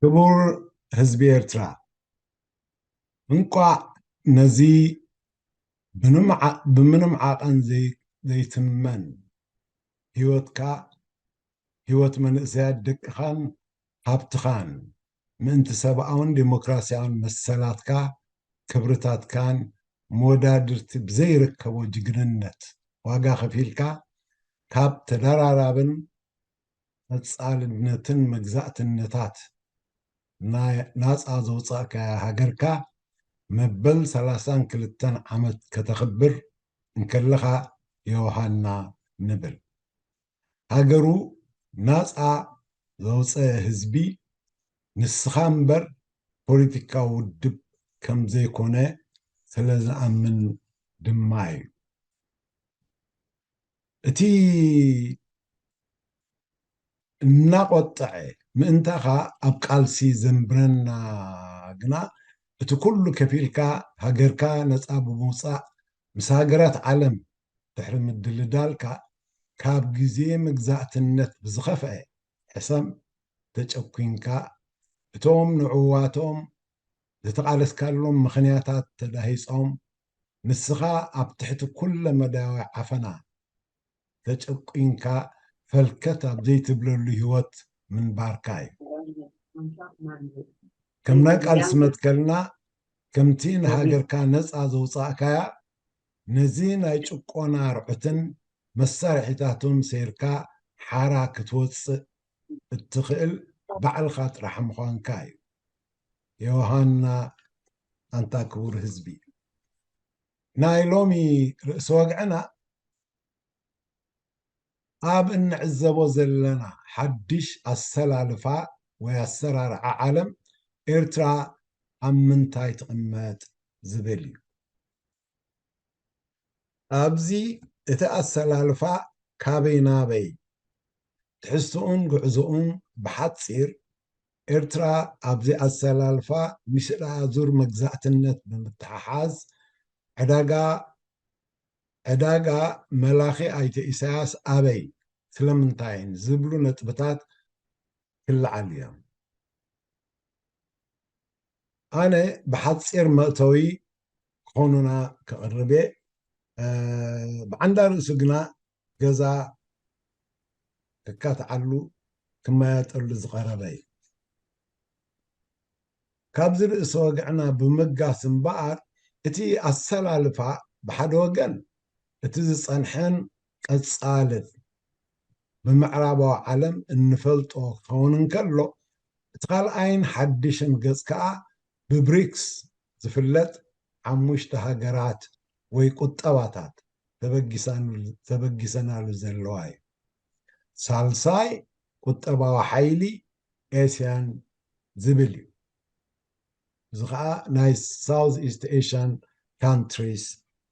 ክቡር ህዝቢ ኤርትራ፣ እንቋዕ ነዚ ብንምዓ-፣ ብምንም ዓቐን ዘይ-፣ ዘይትመን ህይወትካ፣ ህይወት መንእሰያት ደቅኻን ሃብትኻን ምእንቲ ሰብኣውን ዴሞክራስያውን መሰላትካ፣ ክብርታትካን መወዳድርቲ ብዘይርከቦ ጅግንነት ዋጋ ከፊልካ ካብ ተደራራብን ቀጻልነትን መግዛእትነታት ናይ ናጻ ዘውጻእካያ ሃገርካ መበል ሰላሳን ክልተን ዓመት ከተኽብር እንከለኻ ዮሃና ንብል። ሃገሩ ናጻ ዘውጸአ ህዝቢ ንስኻ እምበር ፖለቲካዊ ውድብ ከም ዘይኮነ ስለ ዝኣምን ድማ እዩ። እቲ እናቖጠዐ ምእንታኻ ኣብ ቃልሲ ዘንብረና ግና፣ እቲ ኩሉ ከፊልካ ሃገርካ ነጻ ብምውጻእ፣ ምስ ሃገራት ዓለም ድሕሪ ምድልዳልካ፣ ካብ ግዜ መግዛእትነት ብዝኸፍአ ሕሰም ተጨኲንካ፣ እቶም ንዕዋቶም ዝተቓለስካሎም ምኽንያታት ተዳሂጾም፣ ንስኻ ኣብ ትሕቲ ኩለ መዳያዊ ዓፈና ተጨኲንካ፣ ፈልከት ኣብ ዘይትብለሉ ህይወት ምንባርካ እዩ። ከም ናይ ቃልሲ መትከልና፣ ከምቲ ንሃገርካ ነጻ ዘውጻእካያ፣ ነዚ ናይ ጭቆና ኣርዑትን መሳርሒታቱን ሰይርካ ሓራ ክትወጽእ እትኽእል ባዕልኻ ጥራሕ ምዃንካ እዩ። ዮሃና፣ ኣንታ ክቡር ህዝቢ፣ ናይ ሎሚ ርእሲ ወግዕና ኣብ እንዕዘቦ ዘለና ሓድሽ ኣሰላልፋ ወይ ኣሰራርዓ ዓለም፣ ኤርትራ ኣብ ምንታይ ትቕመጥ ዝብል እዩ። ኣብዚ እቲ ኣሰላልፋ ካበይ ናበይ፣ ትሕዝቶኡን ጉዕዞኡን ብሓጺር፣ ኤርትራ ኣብዚ ኣሰላልፋ ምስላ ዙር መግዛእትነት ብምትሕሓዝ፣ ዕዳጋ፣ ዕዳጋ መላኺ ኣይተ ኢሳያስ ኣበይ፣ ስለምንታይን ዝብሉ ነጥብታት ክለዓሉ እዮም። ኣነ ብሓጺር መእተዊ ክኾኑና ክቕርብ እየ። እ፣ ብዓንዳ ርእሱ ግና ገዛ ክካትዓሉ ክመያጠሉ ዝቐረበ እዩ። ካብዚ ርእሰ ወግዕና ብምጋስ እምበኣር፣ እቲ ኣሰላልፋ ብሓደ ወገን እቲ ዝጸንሐን ቀጻልን ብምዕራባዊ ዓለም እንፈልጦ ክኸውን እንከሎ፣ እቲ ካልኣይን ሓድሽን ገጽ ከኣ ብብሪክስ ዝፍለጥ ሓሙሽተ ሃገራት ወይ ቁጠባታት ተበጊሳኑ-፣ ተበጊሰናሉ ዘለዋ እዩ። ሳልሳይ ቁጠባዊ ሓይሊ ኤስያን ዝብል እዩ። እዚ ኸኣ ናይ ሳውዝ ኢስት ኤሽያን ካንትሪስ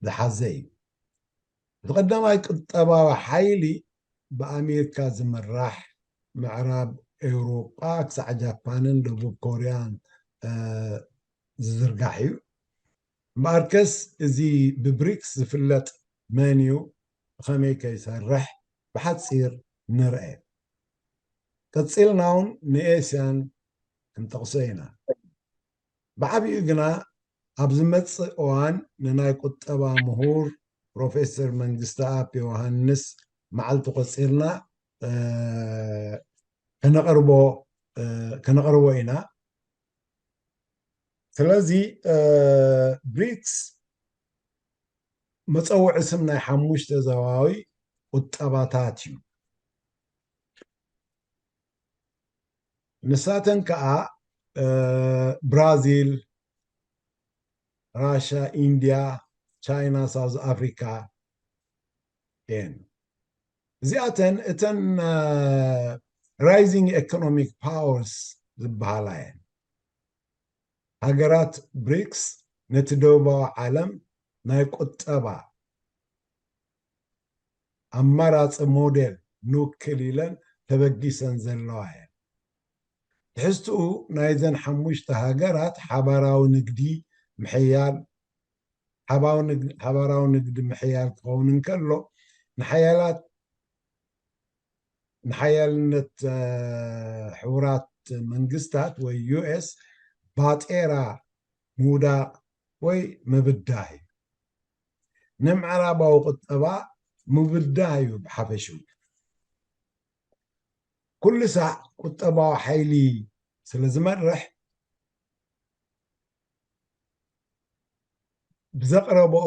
ዝሓዘ እዩ። እቲ ቀዳማይ ቁጠባዊ ሓይሊ ብኣሜሪካ ዝምራሕ፣ ምዕራብ ኤውሮጳ ክሳዕ ጃፓንን ደቡብ ኮርያን፣ እ፣ ዝዝርጋሕ እዩ። እምበኣርከስ እዚ ብብሪክስ ዝፍለጥ መን እዩ፣ ብኸመይ ከ ይሰርሕ፣ ብሓጺር ንርአ። ቀጺልና እውን ንኤስያን ክንጠቕሶ ኢና። ብዓቢኡ ግና ኣብ ዝመጽእ እዋን ንናይ ቁጠባ ምሁር ፕሮፌሰር መንግስተኣብ ዮሃንስ መዓልቲ ቆጺርና፣ እ፣ ከነቕርቦ፣ እ፣ ከነቕርቦ ኢና። ስለዚ፣ እ፣ ብሪክስ መጸውዒ ስም ናይ ሓሙሽተ ዞባዊ ቁጠባታት እዩ። ንሳተን ከኣ፣ እ፣ ብራዚል፣ ራሻ፣ ኢንድያ፣ ቻይና፣ ሳውዝ ኣፍሪካ እየን። እዚኣተን እተን፣ እ፣ ራይዚንግ ኢኮኖሚክ ፓወርስ ዝበሃላ እየን። ሃገራት ብሪክስ ነቲ ደቡባዊ ዓለም ናይ ቁጠባ ኣማራጺ ሞዴል ንውክል ኢለን ተበጊሰን ዘለዋ እየን። ትሕዝትኡ ናይዘን ሓሙሽተ ሃገራት ሓባራዊ ንግዲ ምሕያል፣ ሓባዊ ንግ-፣ ሓባራዊ ንግዲ ምሕያል ክኸውን እንከሎ፣ ንሓያላት፣ ንሓያልነት፣ እ፣ ሕቡራት መንግስታት ወይ ዩ ኤስ ባጤራ ምውዳቕ ወይ ምብዳህ እዩ። ንምዕራባዊ ቁጠባ ምብዳህ እዩ ብሓፈሽኡ። ኩሉ ሳዕ ቁጠባዊ ሓይሊ ስለ ዝመርሕ፣ ብዘቕረብኦ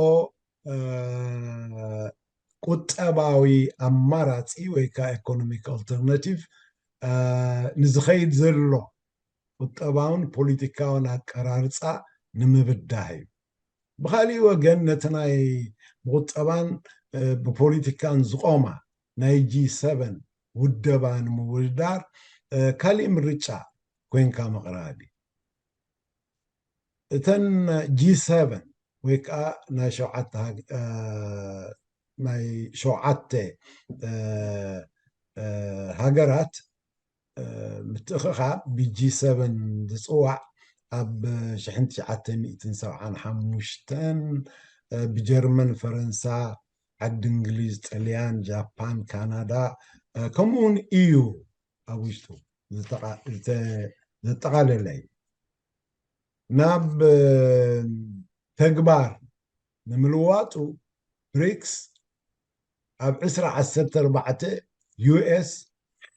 ቁጠባዊ ኣማራፂ ወይ ከዓ ኢኮኖሚክ ኣልተርናቲቭ ንዝኸይድ ዘሎ ቁጠባውን ፖለቲካውን ኣቀራርፃ ንምብዳህ እዩ። ብካሊእ ወገን ነቲ ናይ ብቁጠባን ብፖለቲካን ዝቆማ ናይ ጂ ሰቨን ውደባ ንምውድዳር ካሊእ ምርጫ ኮይንካ ምቕራብ እዩ። እተን ጂ ሰቨን ወይ ከዓ ናይ ሸውዓተ ናይ ሸውዓተ ሃገራት ምትእኽኻብ ብጂ ሰቨን ዝፅዋዕ ኣብ ሽሕን ትሽዓተ ሚእትን ሰብዓን ሓሙሽተን ብጀርመን፣ ፈረንሳ፣ ዓዲ እንግሊዝ፣ ጥልያን፣ ጃፓን፣ ካናዳ ከምኡ እውን ኢዩ ኣብ ውሽጡ ዘጠቓለለ እዩ። ናብ ተግባር ንምልዋጡ ብሪክስ ኣብ ዕስራ ዓሰርተ ኣርባዕተ ዩ ኤስ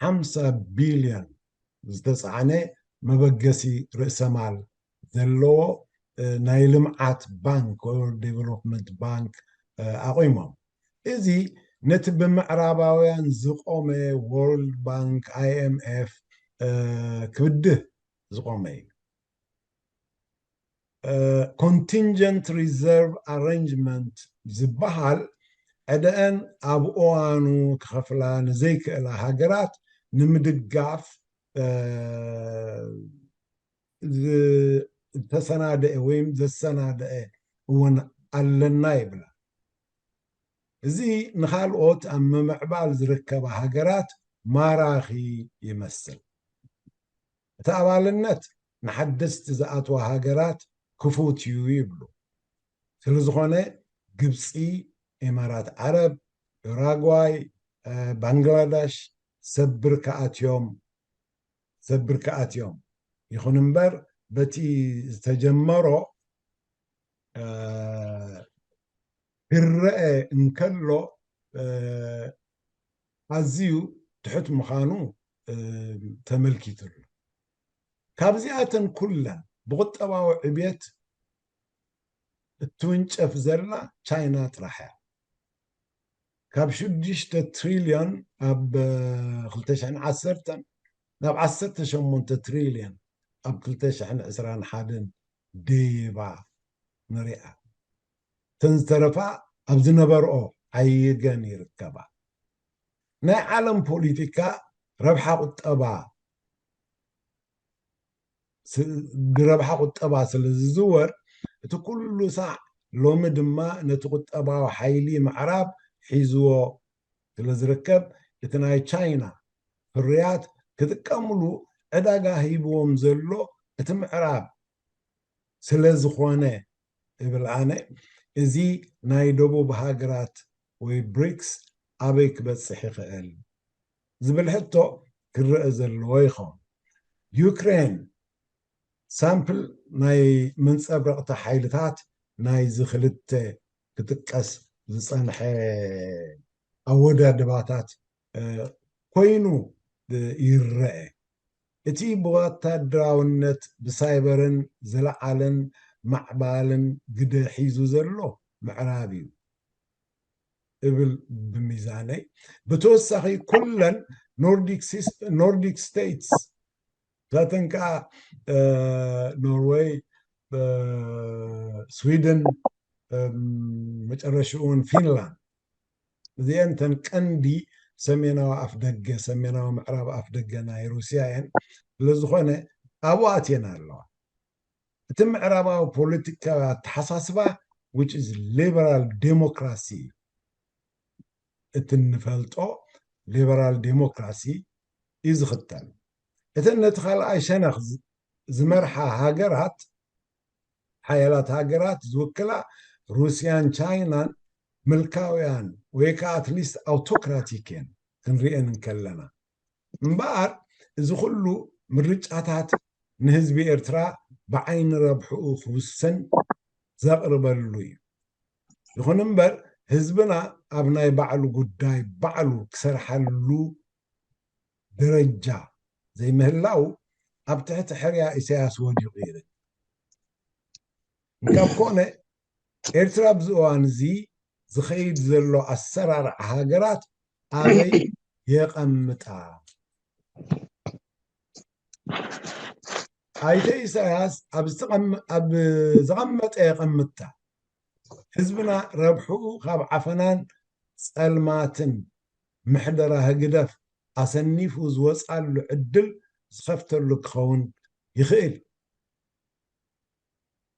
ሓምሳ ቢልዮን ዝተፃዕነ መበገሲ ርእሰማል ዘለዎ ናይ ልምዓት ባንክ ወይ ዴቨሎፕመንት ባንክ ኣቑሞም። እዚ ነቲ ብምዕራባውያን ዝቆመ ወርልድ ባንክ፣ ኣይ ኤም ኤፍ ክብድህ ዝቆመ እዩ። ኮንቲንጀንት ሪዘርቭ ኣረንጅመንት ዝበሃል ዕደአን ኣብ እዋኑ ክኸፍላ ንዘይክእላ ሃገራት ንምድጋፍ ዝተሰናደአ ወይም ዘሰናደአ እውን ኣለና ይብላ። እዚ ንኻልኦት ኣብ ምምዕባል ዝርከባ ሃገራት ማራኺ ይመስል። እቲ ኣባልነት ንሓደስቲ ዝኣትዋ ሃገራት ክፉት እዩ ይብሉ። ስለዝኾነ ግብፂ፣ ኢማራት ዓረብ፣ ኡራጓይ፣ ባንግላዳሽ ሰብ ብርኪ ኣትዮም ሰብ ብርኪ ኣትዮም። ይኹን እምበር በቲ ዝተጀመሮ ክረአ እንከሎ ኣዝዩ ትሑት ምዃኑ ተመልኪቱ ኣሎ። ካብዚኣተን ኩለን ብቁጠባዊ ዕብየት እትውንጨፍ ዘላ ቻይና ጥራሕ እያ። ካብ ሽዱሽተ ትሪልዮን ኣብ ክልተ ሽሕን ዓሰርተን ናብ ዓሰርተ ሸሞንተ ትሪልዮን ኣብ ክልተ ሽሕን ዕስራን ሓደን ደይባ ንሪኣ። እተን ዝተረፋ ኣብ ዝነበርኦ ዓይገን ይርከባ። ናይ ዓለም ፖለቲካ ረብሓ ቁጠባ ብረብሓ ቁጠባ ስለ ዝዝወር እቲ ኩሉ ሳዕ ሎሚ ድማ ነቲ ቁጠባዊ ሓይሊ ምዕራብ ሒዝዎ ስለ ዝርከብ እቲ ናይ ቻይና ፍርያት ክጥቀምሉ ዕዳጋ ሂብዎም ዘሎ እቲ ምዕራብ ስለ ዝኾነ እብል ኣነ። እዚ ናይ ደቡብ ሃገራት ወይ ብሪክስ ኣበይ ክበፅሕ ይኽእል ዝብል ሕቶ ክረአ ዘለዎ ይኸውን። ዩክሬን ሳምፕል ናይ መንፀብረቕቲ ሓይልታት ናይዚ ክልተ ክጥቀስ ዝፀንሐ ኣወዳድባታት ኮይኑ ይረአ። እቲ ብወታደራውነት ብሳይበርን ዝለዓለን ማዕባልን ግደ ሒዙ ዘሎ ምዕራብ እዩ እብል ብሚዛነይ። ብተወሳኺ ኩለን ኖርዲክ ስቴትስ እዛተን ከዓ ኖርወይ፣ ስዊድን፣ መጨረሽኡ እውን ፊንላንድ። እዚአን ተን ቀንዲ ሰሜናዊ ኣፍ ደገ ሰሜናዊ ምዕራብ ኣፍ ደገ ናይ ሩስያ እየን። ስለዝኾነ ኣብኡ ኣትየን ኣለዋ። እቲ ምዕራባዊ ፖለቲካዊ ኣተሓሳስባ which is liberal democracy እቲ እንፈልጦ ሊበራል ዴሞክራሲ እዩ ዝኽተል። እተን ነቲ ካልኣይ ሸነኽ ዝመርሓ ሃገራት ሓያላት ሃገራት ዝውክላ ሩስያን ቻይናን ምልካውያን ወይ ከዓ ኣትሊስት ኣውቶክራቲክ እየን ክንሪአን እንከለና። እምበኣር እዚ ኩሉ ምርጫታት ንህዝቢ ኤርትራ ብዓይኒ ረብሕኡ ክውሰን ዘቕርበሉ እዩ። ይኹን እምበር ህዝብና ኣብ ናይ ባዕሉ ጉዳይ ባዕሉ ክሰርሓሉ ደረጃ ዘይምህላው ኣብ ትሕቲ ሕርያ ኢሳያስ ወዲቑ ይርከብ። እንካብ ኮነ ኤርትራ ኣብዚ እዋን እዚ ዝኸይድ ዘሎ ኣሰራርዓ ሃገራት ኣበይ የቐምጣ? ኣይተ ኢሳያስ ኣብ ዝተቐም- ኣብ ዘቐመጠ የቐምጣ። ህዝብና ረብሕኡ ካብ ዓፈናን ጸልማትን ምሕደራ ህግደፍ ኣሰኒፉ ዝወጻሉ ዕድል ዝኸፍተሉ ክኸውን ይኽእል።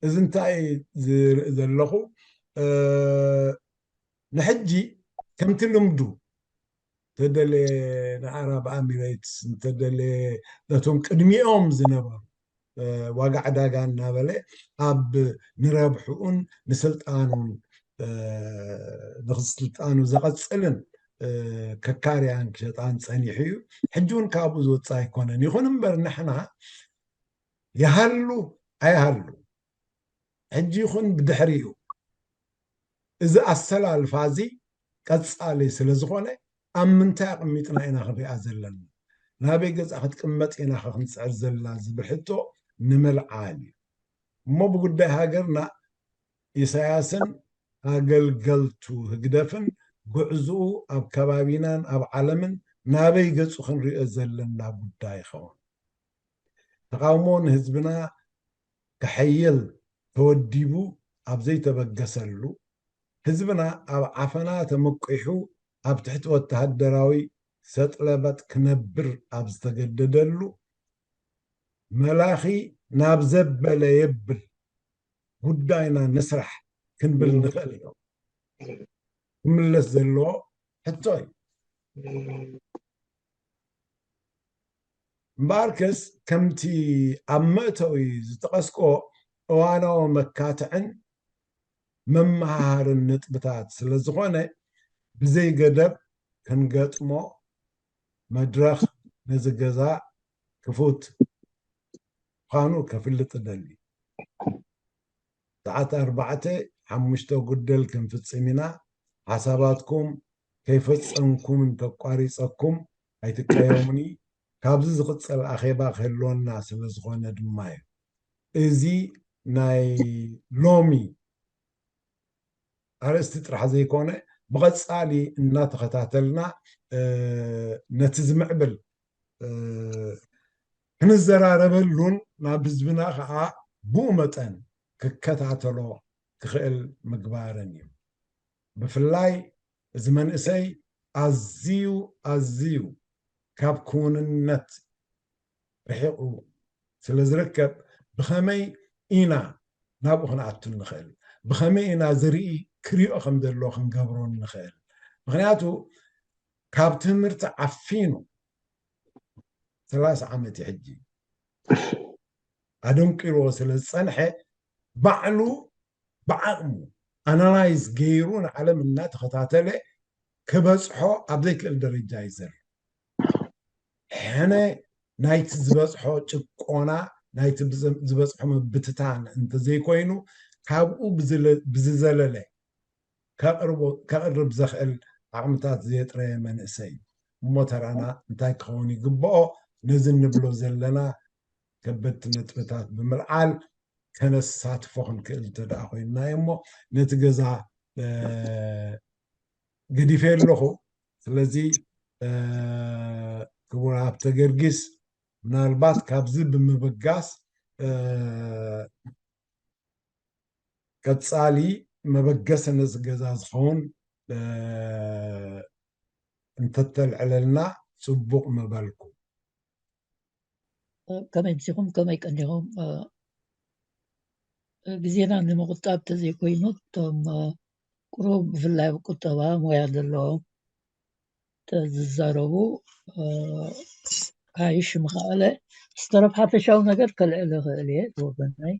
እዚ እንታይ ዝርኢ ዘለኹ? ንሕጂ ከምቲ ልምዱ እንተደለ ንኣረብ ኣሚሬትስ እንተደለ ነቶም ቅድሚኦም ዝነበሩ ዋጋ ዕዳጋ እናበለ ኣብ ንረብሕኡን ንስልጣኑን ንስልጣኑ ዘቐፅልን ከካርያን ክሸጣን ፀኒሑ እዩ። ሕጂ እውን ካብኡ ዝወፅእ ኣይኮነን። ይኹን እምበር ንሕና ይሃሉ ኣይሃሉ ሕጂ ይኹን ብድሕሪኡ እዚ ኣሰላልፋ እዚ ቀጻሊ ስለ ዝኾነ ኣብ ምንታይ ኣቐሚጥና ኢና ክንሪኣ ዘለና? ናበይ ገጻ ክትቅመጥ ኢና ክንጽዕር ዘለና ዝብል ሕቶ ንምልዓል እዩ። እሞ ብጉዳይ ሃገርና ኢሳያስን ኣገልገልቱ ህግደፍን ጉዕዝኡ ኣብ ከባቢናን ኣብ ዓለምን ናበይ ገጹ ክንሪኦ ዘለና ጉዳይ ይኸውን። ተቓውሞ ንህዝብና ክሕይል ተወዲቡ ኣብ ዘይተበገሰሉ፣ ህዝብና ኣብ ዓፈና ተመቂሑ ኣብ ትሕቲ ወተሃደራዊ ሰጥለበት ክነብር ኣብ ዝተገደደሉ፣ መላኺ ናብ ዘበለ የብል ጉዳይና ንስራሕ ክንብል ንኽእል ኢና። ክምለስ ዘለዎ ሕቶ እዩ። እምበኣርከስ ከምቲ ኣብ መእተዊ ዝጠቐስክዎ እዋናዊ መካትዕን መመሃሃርን ነጥብታት ስለ ዝኾነ ብዘይ ገደብ ክንገጥሞ መድረኽ ነዚ ገዛ ክፉት ምዃኑ ከፍልጥ እደሊ። ሰዓት ኣርባዕተ ሓሙሽተ ጉደል ክንፍጽም ኢና። ሓሳባትኩም ከይፈጸምኩም እንተቋሪጸኩም ኣይትቀየሙኒ። ካብዚ ዝቕጸል ኣኼባ ክህልወና ስለ ዝኾነ ድማ እዩ። እዚ ናይ ሎሚ ኣርእስቲ ጥራሕ ዘይኮነ ብቐጻሊ እናተኸታተልና ነቲ ዝምዕብል ክንዘራረበሉን ናብ ህዝብና ከዓ ብኡ መጠን ክከታተሎ ክኽእል ምግባርን እዩ። ብፍላይ እዚ መንእሰይ ኣዝዩ ኣዝዩ ካብ ክውንነት ርሒቑ ስለ ዝርከብ ብኸመይ ኢና ናብኡ ክንኣቱ ንኽእል? ብኸመይ ኢና ዝርኢ ክሪኦ ከም ዘለዎ ክንገብሮ ንኽእል? ምኽንያቱ ካብ ትምህርቲ ዓፊኑ ሰላሳ ዓመት እዩ ሕጂ ኣደንቂርዎ ስለ ዝጸንሐ ባዕሉ ብዓቕሙ ኣናላይዝ ገይሩ ንዓለም እናተኸታተለ ክበጽሖ ኣብ ዘይክእል ደረጃ እዩ ዘሎ። ሕነ ናይቲ ዝበጽሖ ጭቆና ናይቲ ዝበጽሖ ምብትታን እንተዘይኮይኑ ካብኡ ብዝዘለለ ከቕርብ ዘኽእል ዓቕምታት ዘየጥረየ መንእሰይ እዩ። እሞ ተራና እንታይ ክኸውን ይግብኦ? ነዚ እንብሎ ዘለና ከበድቲ ነጥብታት ብምልዓል ከነሳትፎ ክንክእል እንተ ደኣ ኮይንና እሞ ነቲ ገዛ ገዲፈ ኣለኹ። ስለዚ ክቡር ሃብተ ገርጊስ ምናልባት ካብዚ ብምብጋስ ቀጻሊ መበገሲ ነዚ ገዛ ዝኸውን እንተተልዕለልና ጽቡቕ ምበልኩ። ከመይ ምሲኹም ከመይ ቀኒኹም? ግዜና ንምቑጣብ ተዘይኮይኑ እቶም ቁሩብ ብፍላይ ኣብ ቁጠባ ሞያ ዘለዎም ተዝዛረቡ ክሓይሽ ምኸኣለ። ዝተረፍ ሓፈሻዊ ነገር ከልዕል እኽእል እየ ብወገነይ።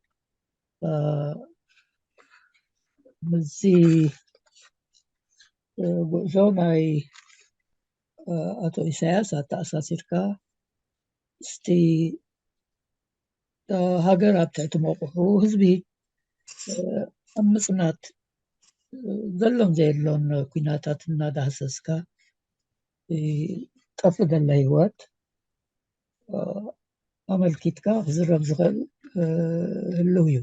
ምስዚ ጉዕዞ ናይ ኣቶ ኢሳያስ ኣተኣሳሲርካ እስቲ ሃገር ኣብ ትሕቲ መቑሑ ህዝቢ ኣብ ምጽናት ዘሎን ዘየሎን ኩናታት እናዳህሰስካ ጠፍ ዘለ ህይወት ኣመልኪትካ ክዝረብ ዝኽእል ህልው እዩ።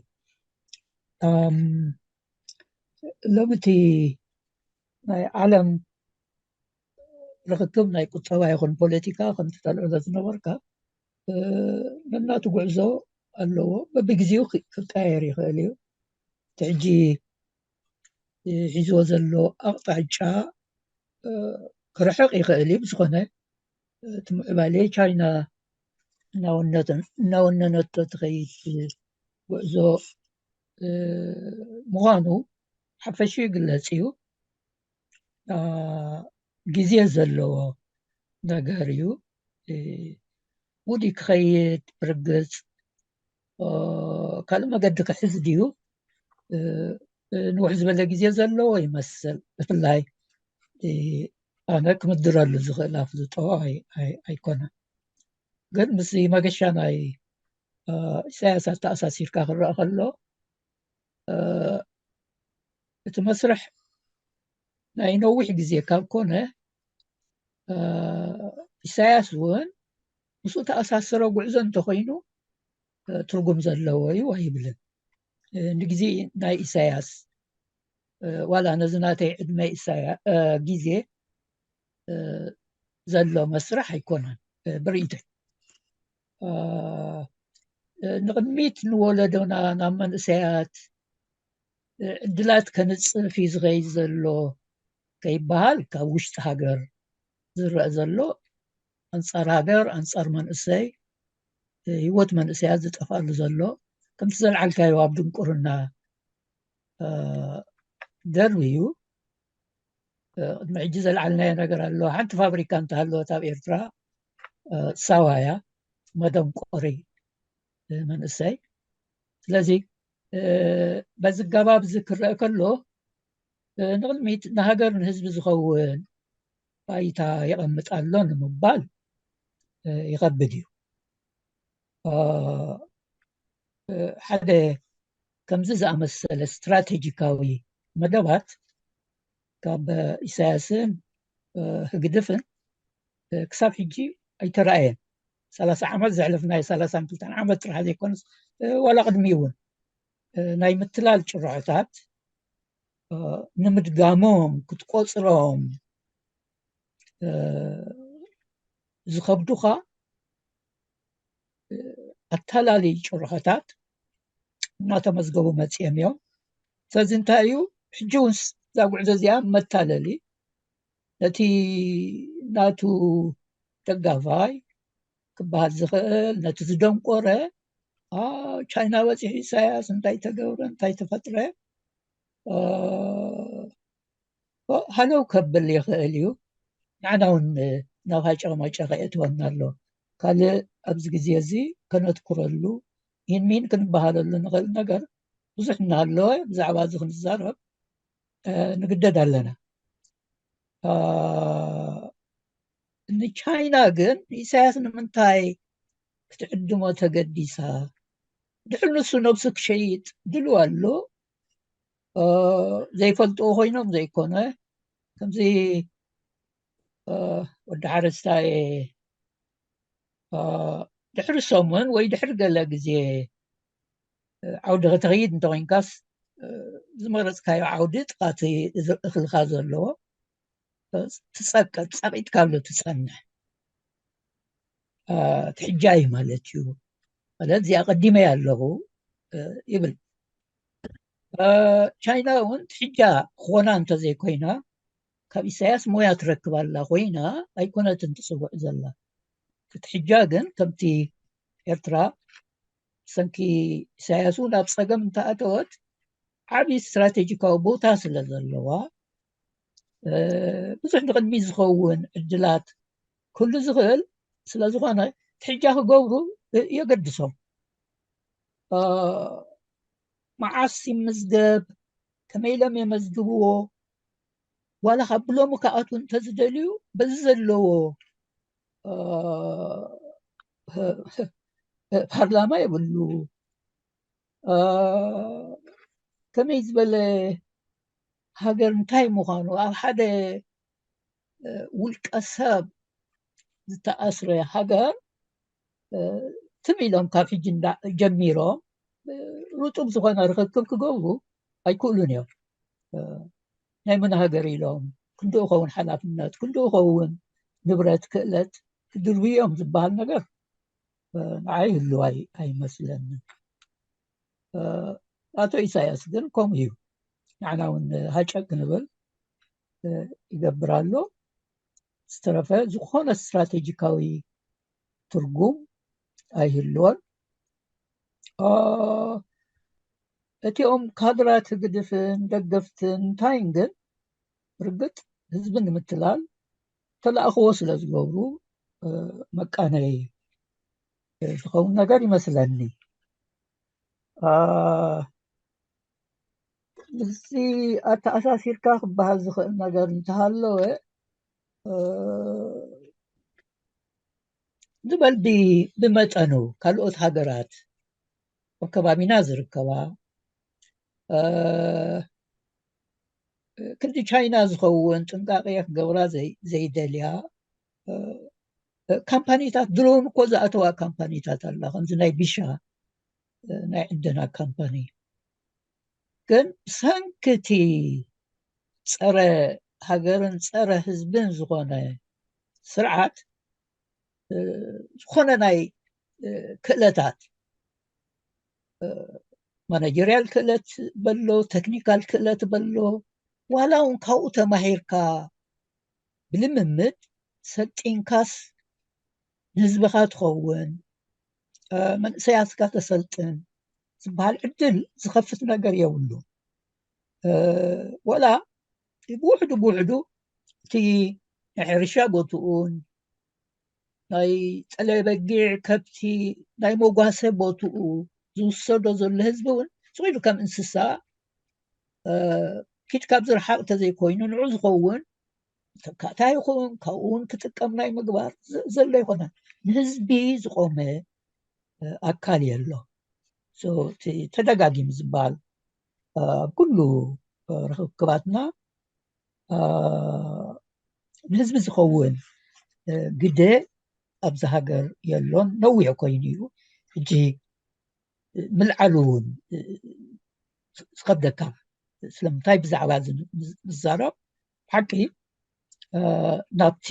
ሎሚ እቲ ናይ ዓለም ርክክብ ናይ ቁጠባ ይኹን ፖለቲካ ከምቲ ተልዕሎ ዝነበርካ ነናቱ ጉዕዞ ኣለዎ። በብግዜኡ ክቀያየር ይኽእል እዩ። እቲ ሕጂ ሒዝዎ ዘሎ ኣቕጣጫ ክርሕቕ ይኽእል እዩ። ብዝኾነ እቲ ምዕባለ ቻይና እናወነነቶ ትኸይድ ጉዕዞ ምዃኑ ሓፈሽ ይግለጽ እዩ። ግዜ ዘለዎ ነገር እዩ። ውዲ ክኸይድ ብርግጽ ካልእ መገዲ ክሕዝ ድዩ? ንውሕ ዝበለ ግዜ ዘለዎ ይመስል። ብፍላይ ኣነ ክምድረሉ ዝኽእል ኣፍልጦ ኣይኮነን። ግን ምስ መገሻ ናይ ኢሳያስ ኣተኣሳሲርካ ክረኣ ከሎ እቲ መስርሕ ናይ ነዊሕ ግዜ ካብ ኮነ ኢሳያስ እውን ምስኡ ተኣሳሰረ ጉዕዞ እንተኮይኑ ትርጉም ዘለዎ እዩ ኣይብልን። ንግዜ ናይ ኢሳያስ ዋላ ነዚ ናተይ ዕድመ ግዜ ዘሎ መስርሕ ኣይኮነን ብርእይቶይ። ንቕድሚት ንወለዶና ናብ መንእሰያት ዕድላት ከንጽፍ እዩ ዝኸይድ ዘሎ ከይበሃል ካብ ውሽጢ ሃገር ዝረአ ዘሎ ኣንጻር ሃገር ኣንጻር መንእሰይ ህይወት መንእሰያት ዝጠፍኣሉ ዘሎ ከምቲ ዘልዓልካዮ ኣብ ድንቁርና ደርብ እዩ። ቅድሚ ሕጂ ዘልዓልናዮ ነገር ኣሎ። ሓንቲ ፋብሪካ እንተሃለወት ኣብ ኤርትራ ሳዋያ መደንቆሪ መንእሰይ። ስለዚ በዚ ኣገባብ እዚ ክረአ ከሎ ንቕድሚት ንሃገር ንህዝቢ ዝኸውን ባይታ የቐምጥ ኣሎ ንምባል ይኸብድ እዩ። ሓደ ከምዚ ዝኣመሰለ ስትራቴጂካዊ መደባት ካብ ኢሳያስን ህግድፍን ክሳብ ሕጂ ኣይተረኣየን። ሰላሳ ዓመት ዘሕለፍናዮ ሰላሳን ክልተን ዓመት ጥራሕ ዘይኮነስ ዋላ ቅድሚ እውን ናይ ምትላል ጭርሖታት ንምድጋሞም ክትቆፅሮም ዝኸብዱኻ ኣታላሊ ጭርሖታት እናተመዝገቡ መፂኦም እዮም። ስለዚ እንታይ እዩ ሕጂ እውን እዛ ጉዕዞ እዚኣ መታለሊ ነቲ ናቱ ደጋፋይ ክበሃል ዝኽእል ነቲ ዝደንቆረ ቻይና በፂሑ ኢሳያስ እንታይ ተገብረ እንታይ ተፈጥረ ሃለው ከብል ይኽእል እዩ። ንዓና እውን ናብ ሃጨቕመጨቕ የእትወና ኣሎ። ካልእ ኣብዚ ግዜ እዚ ከነትኩረሉ ኢንሚን ክንበሃለሉ ንኽእል ነገር ብዙሕ እናሃለወ ብዛዕባ እዚ ክንዛረብ ንግደድ ኣለና። ንቻይና ግን ንኢሳያስ ንምንታይ ክትዕድሞ ተገዲሳ? ድሕር ንሱ ነብሱ ክሸይጥ ድልው ኣሎ። ዘይፈልጥዎ ኮይኖም ዘይኮነ ከምዚ ወዲ ሓረስታይ ድሕሪ ሰሙን ወይ ድሕሪ ገለ ግዜ ዓውዲ ከተኸይድ እንተኮይንካስ ዝመረፅካዮ ዓውዲ ጥቃቲ እኽልካ ዘለዎ ትፀቀጥ ፃቂጥካ ኣሎ ትፀንሕ ትሕጃ እዩ ማለት እዩ። ማለት እዚኣ ቀዲመ ኣለኹ ይብል። ቻይና እውን ትሕጃ ክኾና እንተዘይኮይና ካብ ኢሳያስ ሞያ ትረክብ ኣላ ኮይና ኣይኮነትን ትፅውዕ ዘላ። ትሕጃ ግን ከምቲ ኤርትራ ሰንኪ ኢሳያስ እውን ኣብ ፀገም እንተኣተወት ዓብዪ ስትራቴጂካዊ ቦታ ስለ ዘለዋ ብዙሕ ንቕድሚት ዝኸውን ዕድላት ክህሉ ዝኽእል ስለ ዝኾነ ትሕጃ ክገብሩ የገድሶም። መዓስ ይምዝገብ፣ ከመይ ኢሎም የመዝግብዎ፣ ዋላ ካብ ብሎሚ ክኣትዉ እንተዝደልዩ በዚ ዘለዎ ፓርላማ የብሉ። ከመይ ዝበለ ሃገር እንታይ ምዃኑ ኣብ ሓደ ውልቀ ሰብ ዝተኣስረ ሃገር ትም ኢሎም ካብ ሕጂ ጀሚሮም ርጡብ ዝኾነ ርክክብ ክገብሩ ኣይክእሉን እዮም። ናይ መን ሃገር ኢሎም ክንድኡ ኸውን ሓላፍነት ክንድኡ ኸውን ንብረት ክእለት ክድርብዮም ዝበሃል ነገር ንዓይ ህልው ኣይመስለንን። ኣቶ ኢሳያስ ግን ከምኡ እዩ። ንዓና እውን ሃጨቅ ክንብል ይገብር ኣሎ። ዝተረፈ ዝኾነ ስትራቴጂካዊ ትርጉም ኣይህልዎን። እቲኦም ካድራት ህግድፍን ደገፍትን እንታይን ግን ርግጥ ህዝቢ ንምትላል ተላእኽዎ ስለ ዝገብሩ መቃነይ ዝኸውን ነገር ይመስለኒ። ምስዚ ኣተኣሳሲርካ ክበሃል ዝኽእል ነገር እንተሃለወ ዝበል ብመጠኑ ካልኦት ሃገራት ኣብ ከባቢና ዝርከባ ክንዲ ቻይና ዝኸውን ጥንቃቄ ክገብራ ዘይደልያ ካምፓኒታት ድሮን እኮ ዝኣተዋ ካምፓኒታት ኣላ ከምዚ ናይ ቢሻ ናይ ዕደና ካምፓኒ ግን ብሰንክቲ ፀረ ሃገርን ፀረ ህዝብን ዝኾነ ስርዓት ዝኾነ ናይ ክእለታት ማናጀርያል ክእለት በሎ፣ ተክኒካል ክእለት በሎ፣ ዋላ እውን ካብኡ ተማሂርካ ብልምምድ ሰልጢንካስ ንህዝብኻ ትኸውን መንእሰያትካ ተሰልጥን ዝበሃል ዕድል ዝኸፍት ነገር የብሉ። ወላ ብውሕዱ ብውሕዱ እቲ ናይ ሕርሻ ቦትኡን ናይ ጠለበጊዕ ከብቲ ናይ መጓሰ ቦትኡ ዝውሰዶ ዘሎ ህዝቢ እውን ስቕ ኢሉ ከም እንስሳ ኪድ ካብ ዝረሓቕ ተዘይኮይኑ ንዑ ዝኸውን ተካእታ ይኹን ካብኡ እውን ክጥቀም ናይ ምግባር ዘሎ ይኮነ ንህዝቢ ዝቆመ ኣካል የሎ። ተደጋጊም ዝበሃል ኣብ ኩሉ ርክክባትና ንህዝቢ ዝኸውን ግደ ኣብዚ ሃገር የሎን። ነዊሕ ኮይኑ እዩ። ሕጂ ምልዓሉ እውን ዝኸብደካ ስለምንታይ ብዛዕባ ዝዛረብ ሓቂ ናብቲ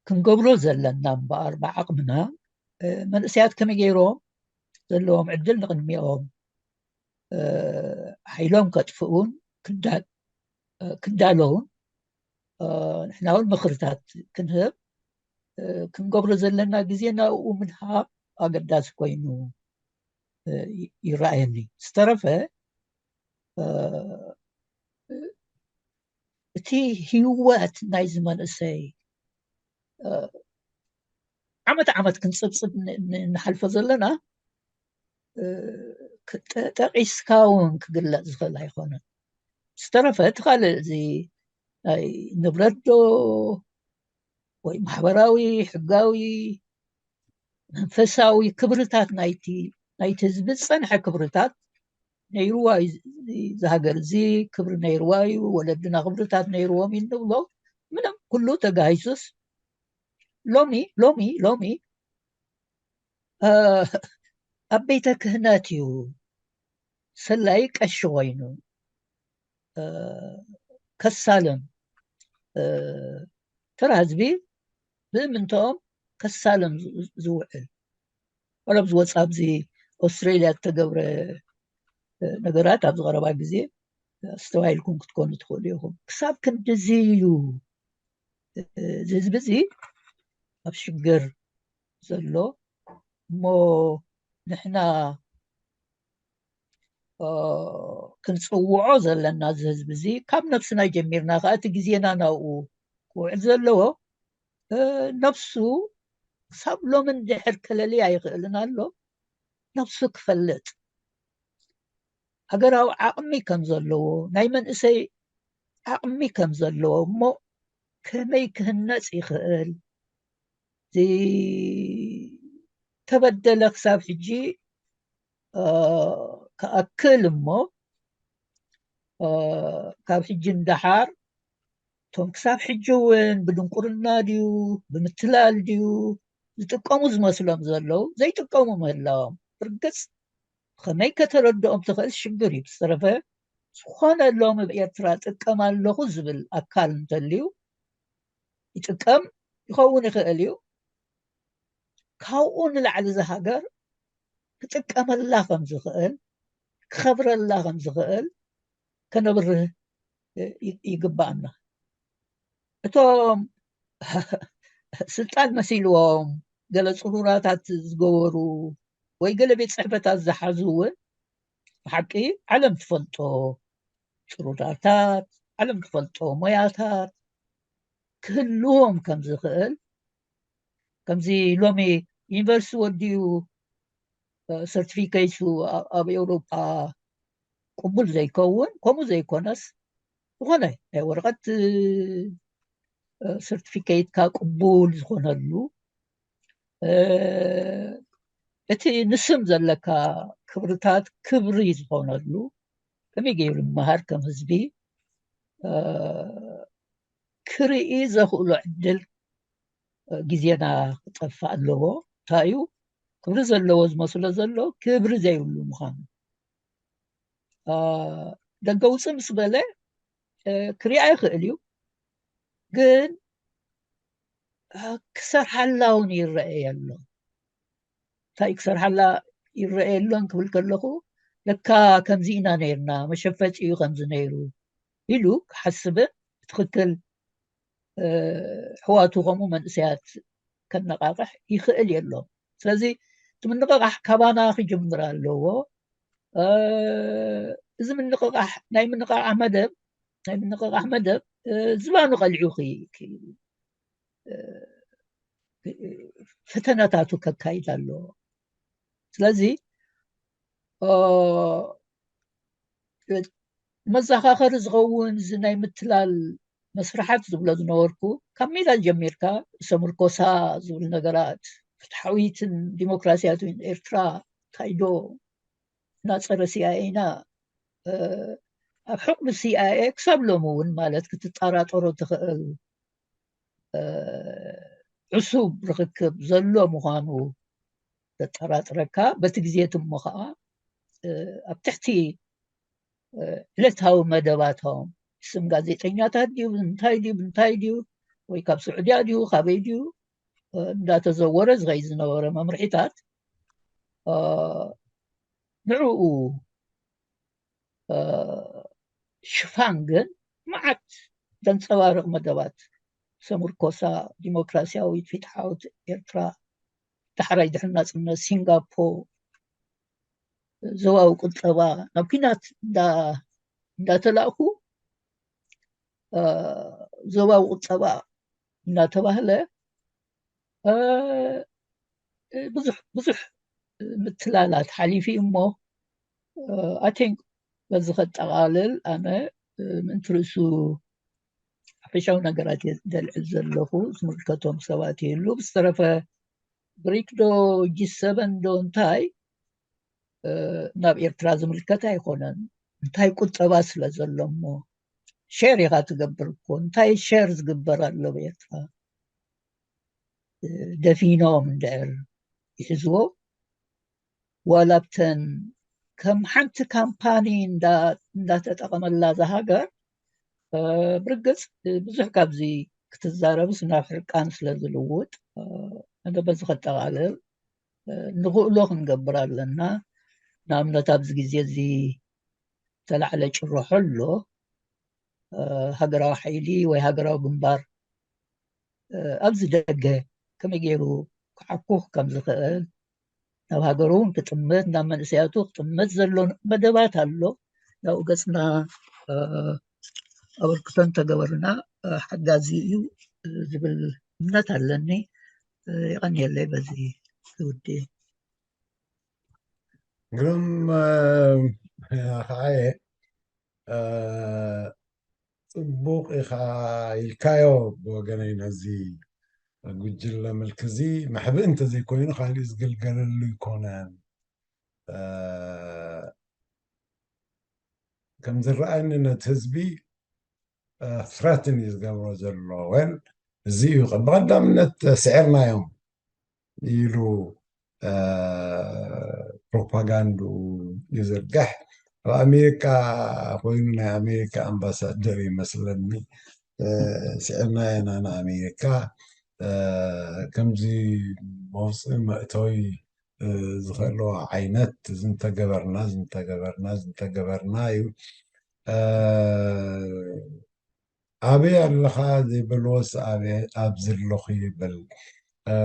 ክንገብሮ ዘለና እምበኣር ብዓቕምና መንእሰያት ከመይ ገይሮም ዘለዎም ዕድል ንቕድሚኦም ሓይሎም ከጥፍኡን ክዳለውን ንሕና እውን ምኽርታት ክንህብ ክንገብሮ ዘለና ግዜ ናብኡ ምድሃብ ኣገዳሲ ኮይኑ ይረኣየኒ። ዝተረፈ እቲ ህይወት ናይዚ መንእሰይ ዓመት ዓመት ክንፅብፅብ ንሓልፎ ዘለና ጠቂስካ እውን ክግለፅ ዝኽእል ኣይኮነን። ዝተረፈ እቲ ካልእ እዚ ናይ ንብረት ዶ ወይ ማሕበራዊ ሕጋዊ መንፈሳዊ ክብርታት ናይቲ ናይቲ ህዝቢ ዝፀንሐ ክብርታት ነይርዋ እዩ። እዚ ሃገር እዚ ክብሪ ነይርዋ እዩ። ወለድና ክብርታት ነይርዎም እዩ እንብሎ ምንም ኩሉ ተጋሂሱስ ሎሚ ሎሚ ሎሚ ኣብ ቤተ ክህነት እዩ ሰላይ ቀሺ ኮይኑ ከሳልም ተራ ህዝቢ ብምንትኦም ከሳልም ዝውዕል ዋላ ኣብዚ ወፃ ኣብዚ ኣውስትራሊያ ዝተገብረ ነገራት ኣብዚ ቀረባ ግዜ ኣስተባሂልኩም ክትኮኑ ትኽእሉ ኢኹም። ክሳብ ክንድዚ እዩ እዚ ህዝቢ እዚ ኣብ ሽግር ዘሎ እሞ ንሕና ክንፅውዖ ዘለና እዚ ህዝቢ እዚ ካብ ነብስና ጀሚርና ከዓ እቲ ግዜና ናብኡ ክውዕል ዘለዎ ነብሱ ክሳብ ሎሚ እንድሕር ከለሊ ኣይኽእልን ኣሎ ነብሱ ክፈልጥ ሃገራዊ ዓቕሚ ከም ዘለዎ ናይ መንእሰይ ዓቕሚ ከም ዘለዎ እሞ ከመይ ክህነፅ ይኽእል እዚ ተበደለ ክሳብ ሕጂ ክኣክል እሞ፣ ካብ ሕጂ ንደሓር እቶም ክሳብ ሕጂ እውን ብድንቁርና ድዩ ብምትላል ድዩ ዝጥቀሙ ዝመስሎም ዘለዉ ዘይጥቀሙ ምህላዎም ርግጽ ከመይ ከተረድኦም ትኽእል ሽግር እዩ። ብዝተረፈ ዝኾነ ሎም ኣብ ኤርትራ ጥቀም ኣለኹ ዝብል ኣካል እንተልዩ ይጥቀም ይኸውን ይኽእል እዩ። ካብኡ ንላዕሊ እዛ ሃገር ክጥቀመላ ከም ዝኽእል ክኸብረላ ከም ዝኽእል ከነብርህ ይግባኣና። እቶም ስልጣን መሲልዎም ገለ ፅሩራታት ዝገበሩ ወይ ገለ ቤት ፅሕፈታት ዝሓዙ እውን ብሓቂ ዓለም ትፈልጦ ፅሩራታት ዓለም ትፈልጦ ሞያታት ክህልዎም ከም ዝኽእል ከምዚ ሎሚ ዩኒቨርሲቲ ወዲኡ ሰርቲፊኬቱ ኣብ ኤውሮጳ ቅቡል ዘይከውን ከምኡ ዘይኮነስ ዝኾነ ናይ ወረቐት ሰርቲፊኬትካ ቅቡል ዝኾነሉ እቲ ንስም ዘለካ ክብርታት ክብሪ ዝኾነሉ ከመይ ገይሩ ይመሃር ከም ህዝቢ ክርኢ ዘኽእሎ ዕድል ግዜና ክጠፍእ ኣለዎ። እንታይ እዩ ክብሪ ዘለዎ ዝመስሎ ዘሎ ክብሪ ዘይብሉ ምዃኑ ደገ ውፅእ ምስ በለ ክሪኣ ይኽእል እዩ፣ ግን ክሰርሓላ እውን ይረአ የሎ። እንታይ ክሰርሓላ ይረአ የሎን ክብል ከለኹ ለካ ከምዚ ኢና ነይርና፣ መሸፈጢ እዩ ከምዚ ነይሩ ኢሉ ክሓስብን ብትኽክል ኣሕዋቱ ከምኡ መንእሰያት ከነቓቕሕ ይኽእል የሎን። ስለዚ እቲ ምንቕቓሕ ካባና ክጅምር ኣለዎ። እዚ ምንቕቓሕ ናይ ምንቕቓሕ መደብ ናይ ምንቕቓሕ መደብ ዝባኑ ቀሊዑ ፈተነታቱ ከካይድ ኣለዎ። ስለዚ መዘኻኸሪ ዝኸውን እዚ ናይ ምትላል መስርሓት ዝብሎ ዝነበርኩ ካብ ሜዳ ጀሚርካ ሰምርኮሳ ዝብል ነገራት ፍትሓዊትን ዲሞክራሲያትን ኤርትራ እንታይ ዶ እና ጸረ ሲኣይኤ ኢና ኣብ ሕቕቢ ሲኣይኤ ክሳብ ሎሚ እውን ማለት ክትጠራጠሮ ትኽእል ዕሱብ ርኽክብ ዘሎ ምዃኑ ዘጠራጥረካ በቲ ግዜ ትሞ ከዓ ኣብ ትሕቲ ዕለታዊ መደባቶም ስም ጋዜጠኛታት ድዩ እንታይ ድዩ እንታይ ድዩ ወይ ካብ ስዑድያ ድዩ ካበይ ድዩ እንዳተዘወረ ዝኸይ ዝነበረ መምርሒታት ንዕኡ ሽፋን ግን መዓት ዘንፀባርቕ መደባት ሰምርኮሳ ዲሞክራሲያዊት ፍትሓዊት ኤርትራ ዳሕራይ ድሕሪ ናፅነት ሲንጋፖር ዞባዊ ቁጠባ ናብ ኲናት እንዳተላእኩ ዞባዊ ቁጠባ እናተባህለ ብዙሕ ብዙሕ ምትላላት ሓሊፉ እሞ ኣቲንክ በዚ ከጠቓልል ኣነ ምእንቲ ርእሱ ሓፈሻዊ ነገራት ዘልዕል ዘለኹ ዝምልከቶም ሰባት የሉ ብዝተረፈ ብሪክ ዶ ጂ ሰቨን ዶ እንታይ ናብ ኤርትራ ዝምልከት ኣይኮነን እንታይ ቁጠባ ስለ ዘሎ እሞ ሸር ኢኻ ትገብር እኮ እንታይ ሸር ዝግበር ኣሎ ብኤርትራ ደፊኖም እንድዕር ይሕዝዎ ዋላ ብተን ከም ሓንቲ ካምፓኒ እንዳተጠቐመላ እዛ ሃገር ብርግፅ ብዙሕ ካብዚ ክትዛረብስ ናብ ሕርቃን ስለ ዝልውጥ ኣነ በዚ ከጠቓልል ንኽእሎ ክንገብር ኣለና ንኣብነት ኣብዚ ግዜ እዚ ዝተላዕለ ጭርሖ ኣሎ ሃገራዊ ሓይሊ ወይ ሃገራዊ ግንባር ኣብዚ ደገ ከመይ ገይሩ ክዓኩኽ ከም ዝኽእል ናብ ሃገሩ እውን ክጥምት ናብ መንእሰያቱ ክጥምት ዘሎ መደባት ኣሎ ናብኡ ገፅና ኣበርክቶ እንተገበርና ሓጋዚ እዩ ዝብል እምነት ኣለኒ። የቐንየለይ በዚ ክውድእ። ግሩም ከዓየ ፅቡቕ ኢኻ ኢልካዮ ብወገነይ ነዚ ጉጅለ ምልኪ እዚ መሕብኢ እንተዘይኮይኑ ካሊእ ዝግልገለሉ ኣይኮነን። እ፣ ከም ዝረኣየኒ ነቲ ህዝቢ፣ እ፣ threaten እዩ ዝገብሮ ዘሎ። Well፣ እዚ እዩ ብቐዳምነት ስዒርናዮም ኢሉ፣ እ፣ ፕሮፓጋንድኡ ይዝርግሕ። ኣብ ኣሜሪካ ኮይኑ ናይ ኣሜሪካ ኣምባሳደር ይመስለኒ፣ እ፣ ስዒርናዮ ኢና ንኣሜሪካ፣ እ፣ ከምዚ መውፅኢ መእተዊ፣ እ፣ ዝኽእልዎ ዓይነት እዚ እንተገበርና፣ እዚ እንተገበርና፣ እዚ እንተገበርና እዩ። እ፣ ኣበይ ኣለኻ ዘይበልዎስ ኣበይ ኣብዚ ኣለኹ ይብል። እ፣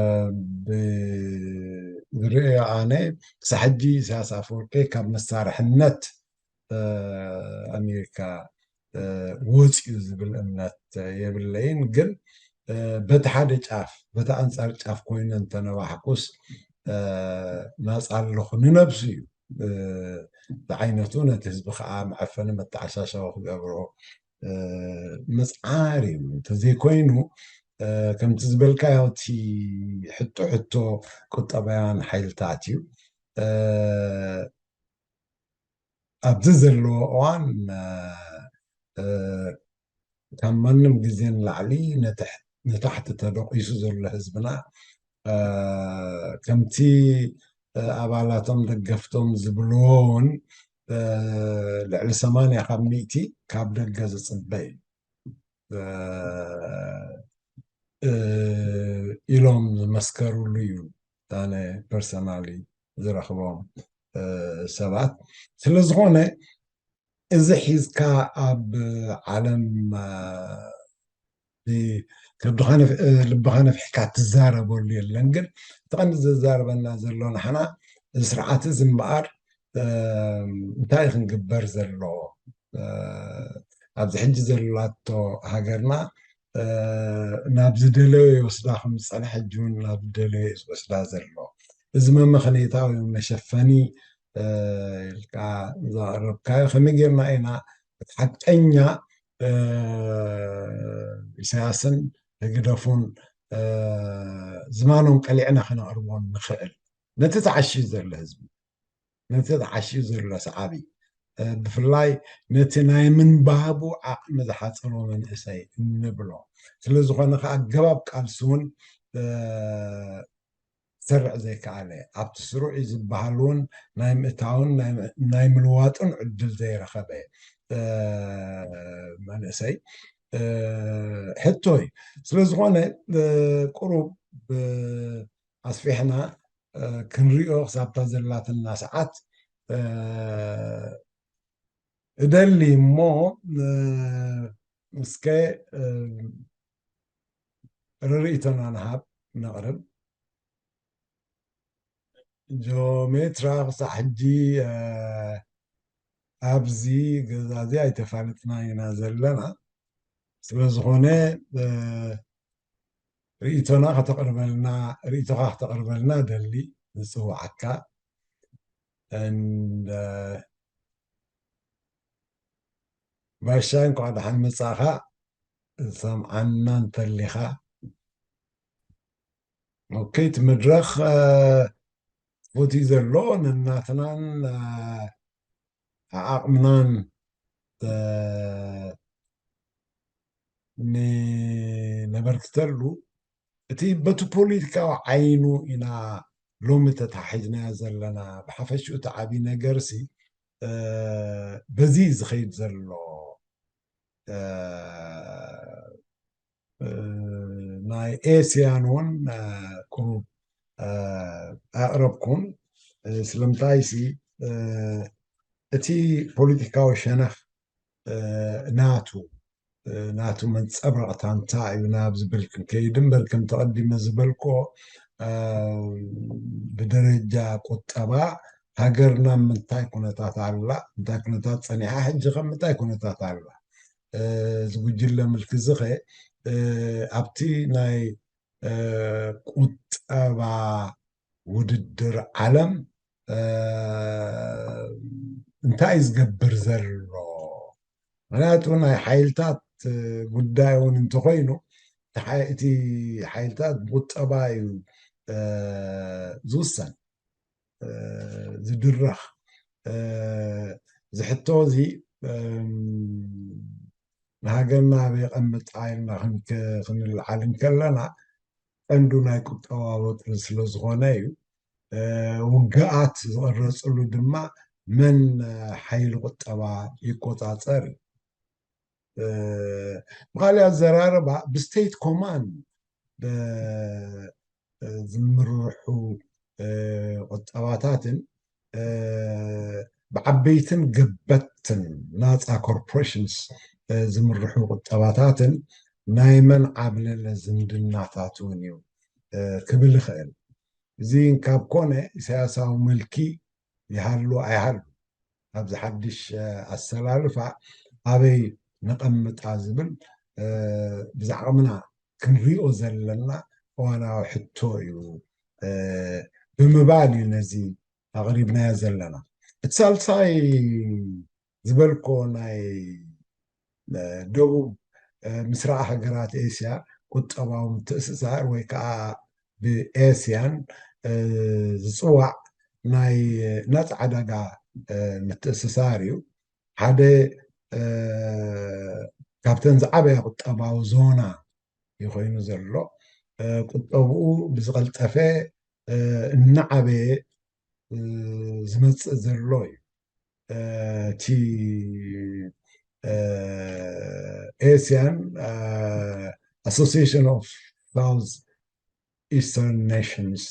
ብ-፣ ዝርእዮ ኣነ ክሳብ ሕጂ ኢሳያስ ኣፈወርቂ ካብ መሳርሕነት፣ እ፣ ኣሜሪካ፣ እ፣ ወፂኡ ዝብል እምነት የብለይን። ግን፣ እ፣ በቲ ሓደ ጫፍ፣ በቲ ኣንፃር ጫፍ ኮይኑ እንተነባሕኩስ፣ እ፣ ናፃ ኣለኹ ንነብሱ እዩ፣ እ፣ ዝዓይነቱ፣ ነቲ ህዝቢ ከዓ መዐፈኒ መተዓሻሸዊ ክገብሮ፣ እ፣ ምፅዓር እዩ። እንተዘይኮይኑ፣ እ፣ ከምቲ ዝበልካዮ እቲ ሕቶ፣ ሕቶ ቁጠባውያን ሓይልታት እዩ። እ፣ ኣብዚ ዘለዎ እዋን፣ እ፣ እ፣ ካብ ማንም ግዜ ንላዕሊ ንትሕ-፣ ንታሕቲ ተደቂሱ ዘሎ ህዝብና፣ እ፣ ከምቲ፣ እ፣ ኣባላቶም ደገፍቶም ዝብልዎ እውን፣ እ፣ ልዕሊ ሰማንያ ካብ ሚእቲ ካብ ደገ ዝፅበ እዩ። እ፣ እ፣ ኢሎም ዝመስከሩሉ እዩ። ኣነ ፐርሰናሊ ዝረኽቦም፣ እ፣ ሰባት። ስለ ዝኾነ እዚ ሒዝካ ኣብ ዓለም፣ እ፣ ብ-፣ ከብድኻ ነፍ-፣ እ፣ ልብኻ ነፊሕካ ትዛረበሉ የለን። ግን እቲ ቀንዲ ዘዛርበና ዘሎ ንሓና እዚ ስርዓት እዚ እምበኣር፣ እ፣ እንታይ እዩ ክንግበር ዘለዎ? እ፣ ኣብዚ ሕጂ ዘላቶ ሃገርና፣ እ፣ ናብ ዝደለዮ ይወስዳ ከም ዝጸንሐ፣ ሕጂ እውን ናብ ዝደለዮ እዩ ዝወስዳ ዘሎ። እዚ መመኽነይታ ወይ መሸፈኒ፣ እ፣ ኢልካ ዘቕረብካዮ፣ ከመይ ጌርና ኢና እቲ ሓቀኛ፣ እ፣ ኢሳያስን ህግደፉን፣ እ፣ ዝማኖም ቀሊዕና ከነቕርቦም ንኽእል? ነቲ ተዓሽዩ ዘሎ ህዝቢ፣ ነቲ ተዓሽዩ ዘሎ ሰዓቢ፣ እ፣ ብፍላይ ነቲ ናይ ምንባቡ ዓቕሚ ዝሓጸሮ መንእሰይ እንብሎ። ስለ ዝኾነ ከኣ ኣገባብ ቃልሲ እውን፣ እ፣ ክሰርዕ ዘይከኣለ፣ ኣብቲ ስሩዕ እዩ ዝበሃል እውን ናይ ምእታውን ናይ ም-፣ ናይ ምልዋጥን ዕድል ዘይረኸበ፣ እ፣ መንእሰይ፣ እ፣ ሕቶ እዩ። ስለ ዝኾነ፣ እ፣ ቁሩብ፣ እ፣ ኣስፊሕና፣ እ፣ ክንሪኦ ክሳብታ ዘላትና ሰዓት፣ እ፣ እደሊ እሞ፣ እ፣ እስከ፣ እ፣ ርርኢቶና ንሃብ፣ ነቕርብ። ጆሜትራ ክሳዕ ሕጂ፣ እ፣ ኣብዚ ገዛ እዚ ኣይተፋለጥና ኢና ዘለና። ስለ ዝኾነ፣ እ፣ ርእይቶና ከተቕርበልና፣ ርእይቶኻ ከተቕርበልና ደሊ፣ ንጽውዓካ። And፣ እ፣ ባሻይ፣ እንኳዕ ደሓን መጻእኻ። ዝሰምዓና እንተሊኻ። ኦኬ፣ እቲ መድረኽ፣ እ፣ ክፉት እዩ ዘሎ። ነናትናን፣ እ፣ ዓቕምናን፣ እ፣ ን-፣ ነበርክተሉ። እቲ በቲ ፖለቲካዊ ዓይኑ ኢና ሎሚ ተታሒዝናዮ ዘለና። ብሓፈሽኡ እቲ ዓብዪ ነገርሲ፣ እ፣ በዚ እዩ ዝኸይድ ዘሎ። እ፣ እ፣ ናይ ኤስያን እውን፣ እ፣ ቁሩብ፣ እ፣ ኣቕረብኩን። እ፣ ስለምንታይሲ፣ እ፣ እቲ ፖለቲካዊ ሸነኽ፣ እ፣ ናቱ፣ እ፣ ናቱ መንጸብረቕታ እንታይ እዩ ናብ ዝብል ክንከይድ እምበር፣ ከምቲ ቀዲመ ዝበልክዎ፣ እ፣ ብደረጃ ቁጠባ ሃገርና ኣብ ምንታይ ኩነታት ኣላ፣ እንታይ ኩነታት ጸኒሓ፣ ሕጂ ከ ምንታይ ኩነታት ኣላ? እ፣ እዚ ጉጅለ ምልኪ እዚ ኸ፣ እ፣ ኣብቲ ናይ፣ እ፣ ቁጠባ ውድድር ዓለም፣ እ፣ እንታይ እዩ ዝገብር ዘሎ? ምኽንያቱ ናይ ሓይልታት፣ እ፣ ጉዳይ እውን እንተኾይኑ፣ ሓይ- እቲ ሓይልታት ብቁጠባ እዩ ዝውሰን፣ ዝድረኽ። እዚ ሕቶ እዚ ንሃገርና ኣበይ የቐምጣ ኢልና ክንልዓል እንከለና ቀንዱ ናይ ቁጠባ ወጥሪ ስለዝኾነ እዩ። ውግኣት ዝቕረፅሉ ድማ መን ሓይሊ ቁጠባ ይቆፃፀር እዩ። ብካሊእ ኣዘራርባ ብስቴት ኮማንድ ዝምርሑ ቁጠባታትን ብዓበይትን ገበትን ናፃ ኮርፖሬሽንስ ዝምርሑ ቁጠባታትን ናይ መን ዓብለለ ዝምድናታት እውን እዩ ክብል ይኽእል። እዚ ካብ ኮነ ኢሳያሳዊ መልኪ ይሃሉ ኣይሃሉ ኣብዚ ሓድሽ ኣሰላልፋ ኣበይ ነቐምጣ ዝብል ብዛዕቕምና ክንሪኦ ዘለና እዋናዊ ሕቶ እዩ ብምባል እዩ ነዚ ኣቕሪብናዮ ዘለና። እቲ ሳልሳይ ዝበልኮ ናይ ደቡብ ምስራቕ ሃገራት ኤስያ ቁጠባዊ ምትእስሳር ወይ ከዓ ብኤስያን ዝፅዋዕ ናይ ነፃ ዕዳጋ ምትእስሳር እዩ። ሓደ ካብተን ዝዓበያ ቁጠባዊ ዞና እዩ ኮይኑ ዘሎ። ቁጠብኡ ብዝቐልጠፈ እናዓበየ ዝመፅእ ዘሎ እዩ። እቲ ኤስያን ኣሶሲሽን ኦፍ ሳውዝ ኢስተርን ኔሽንስ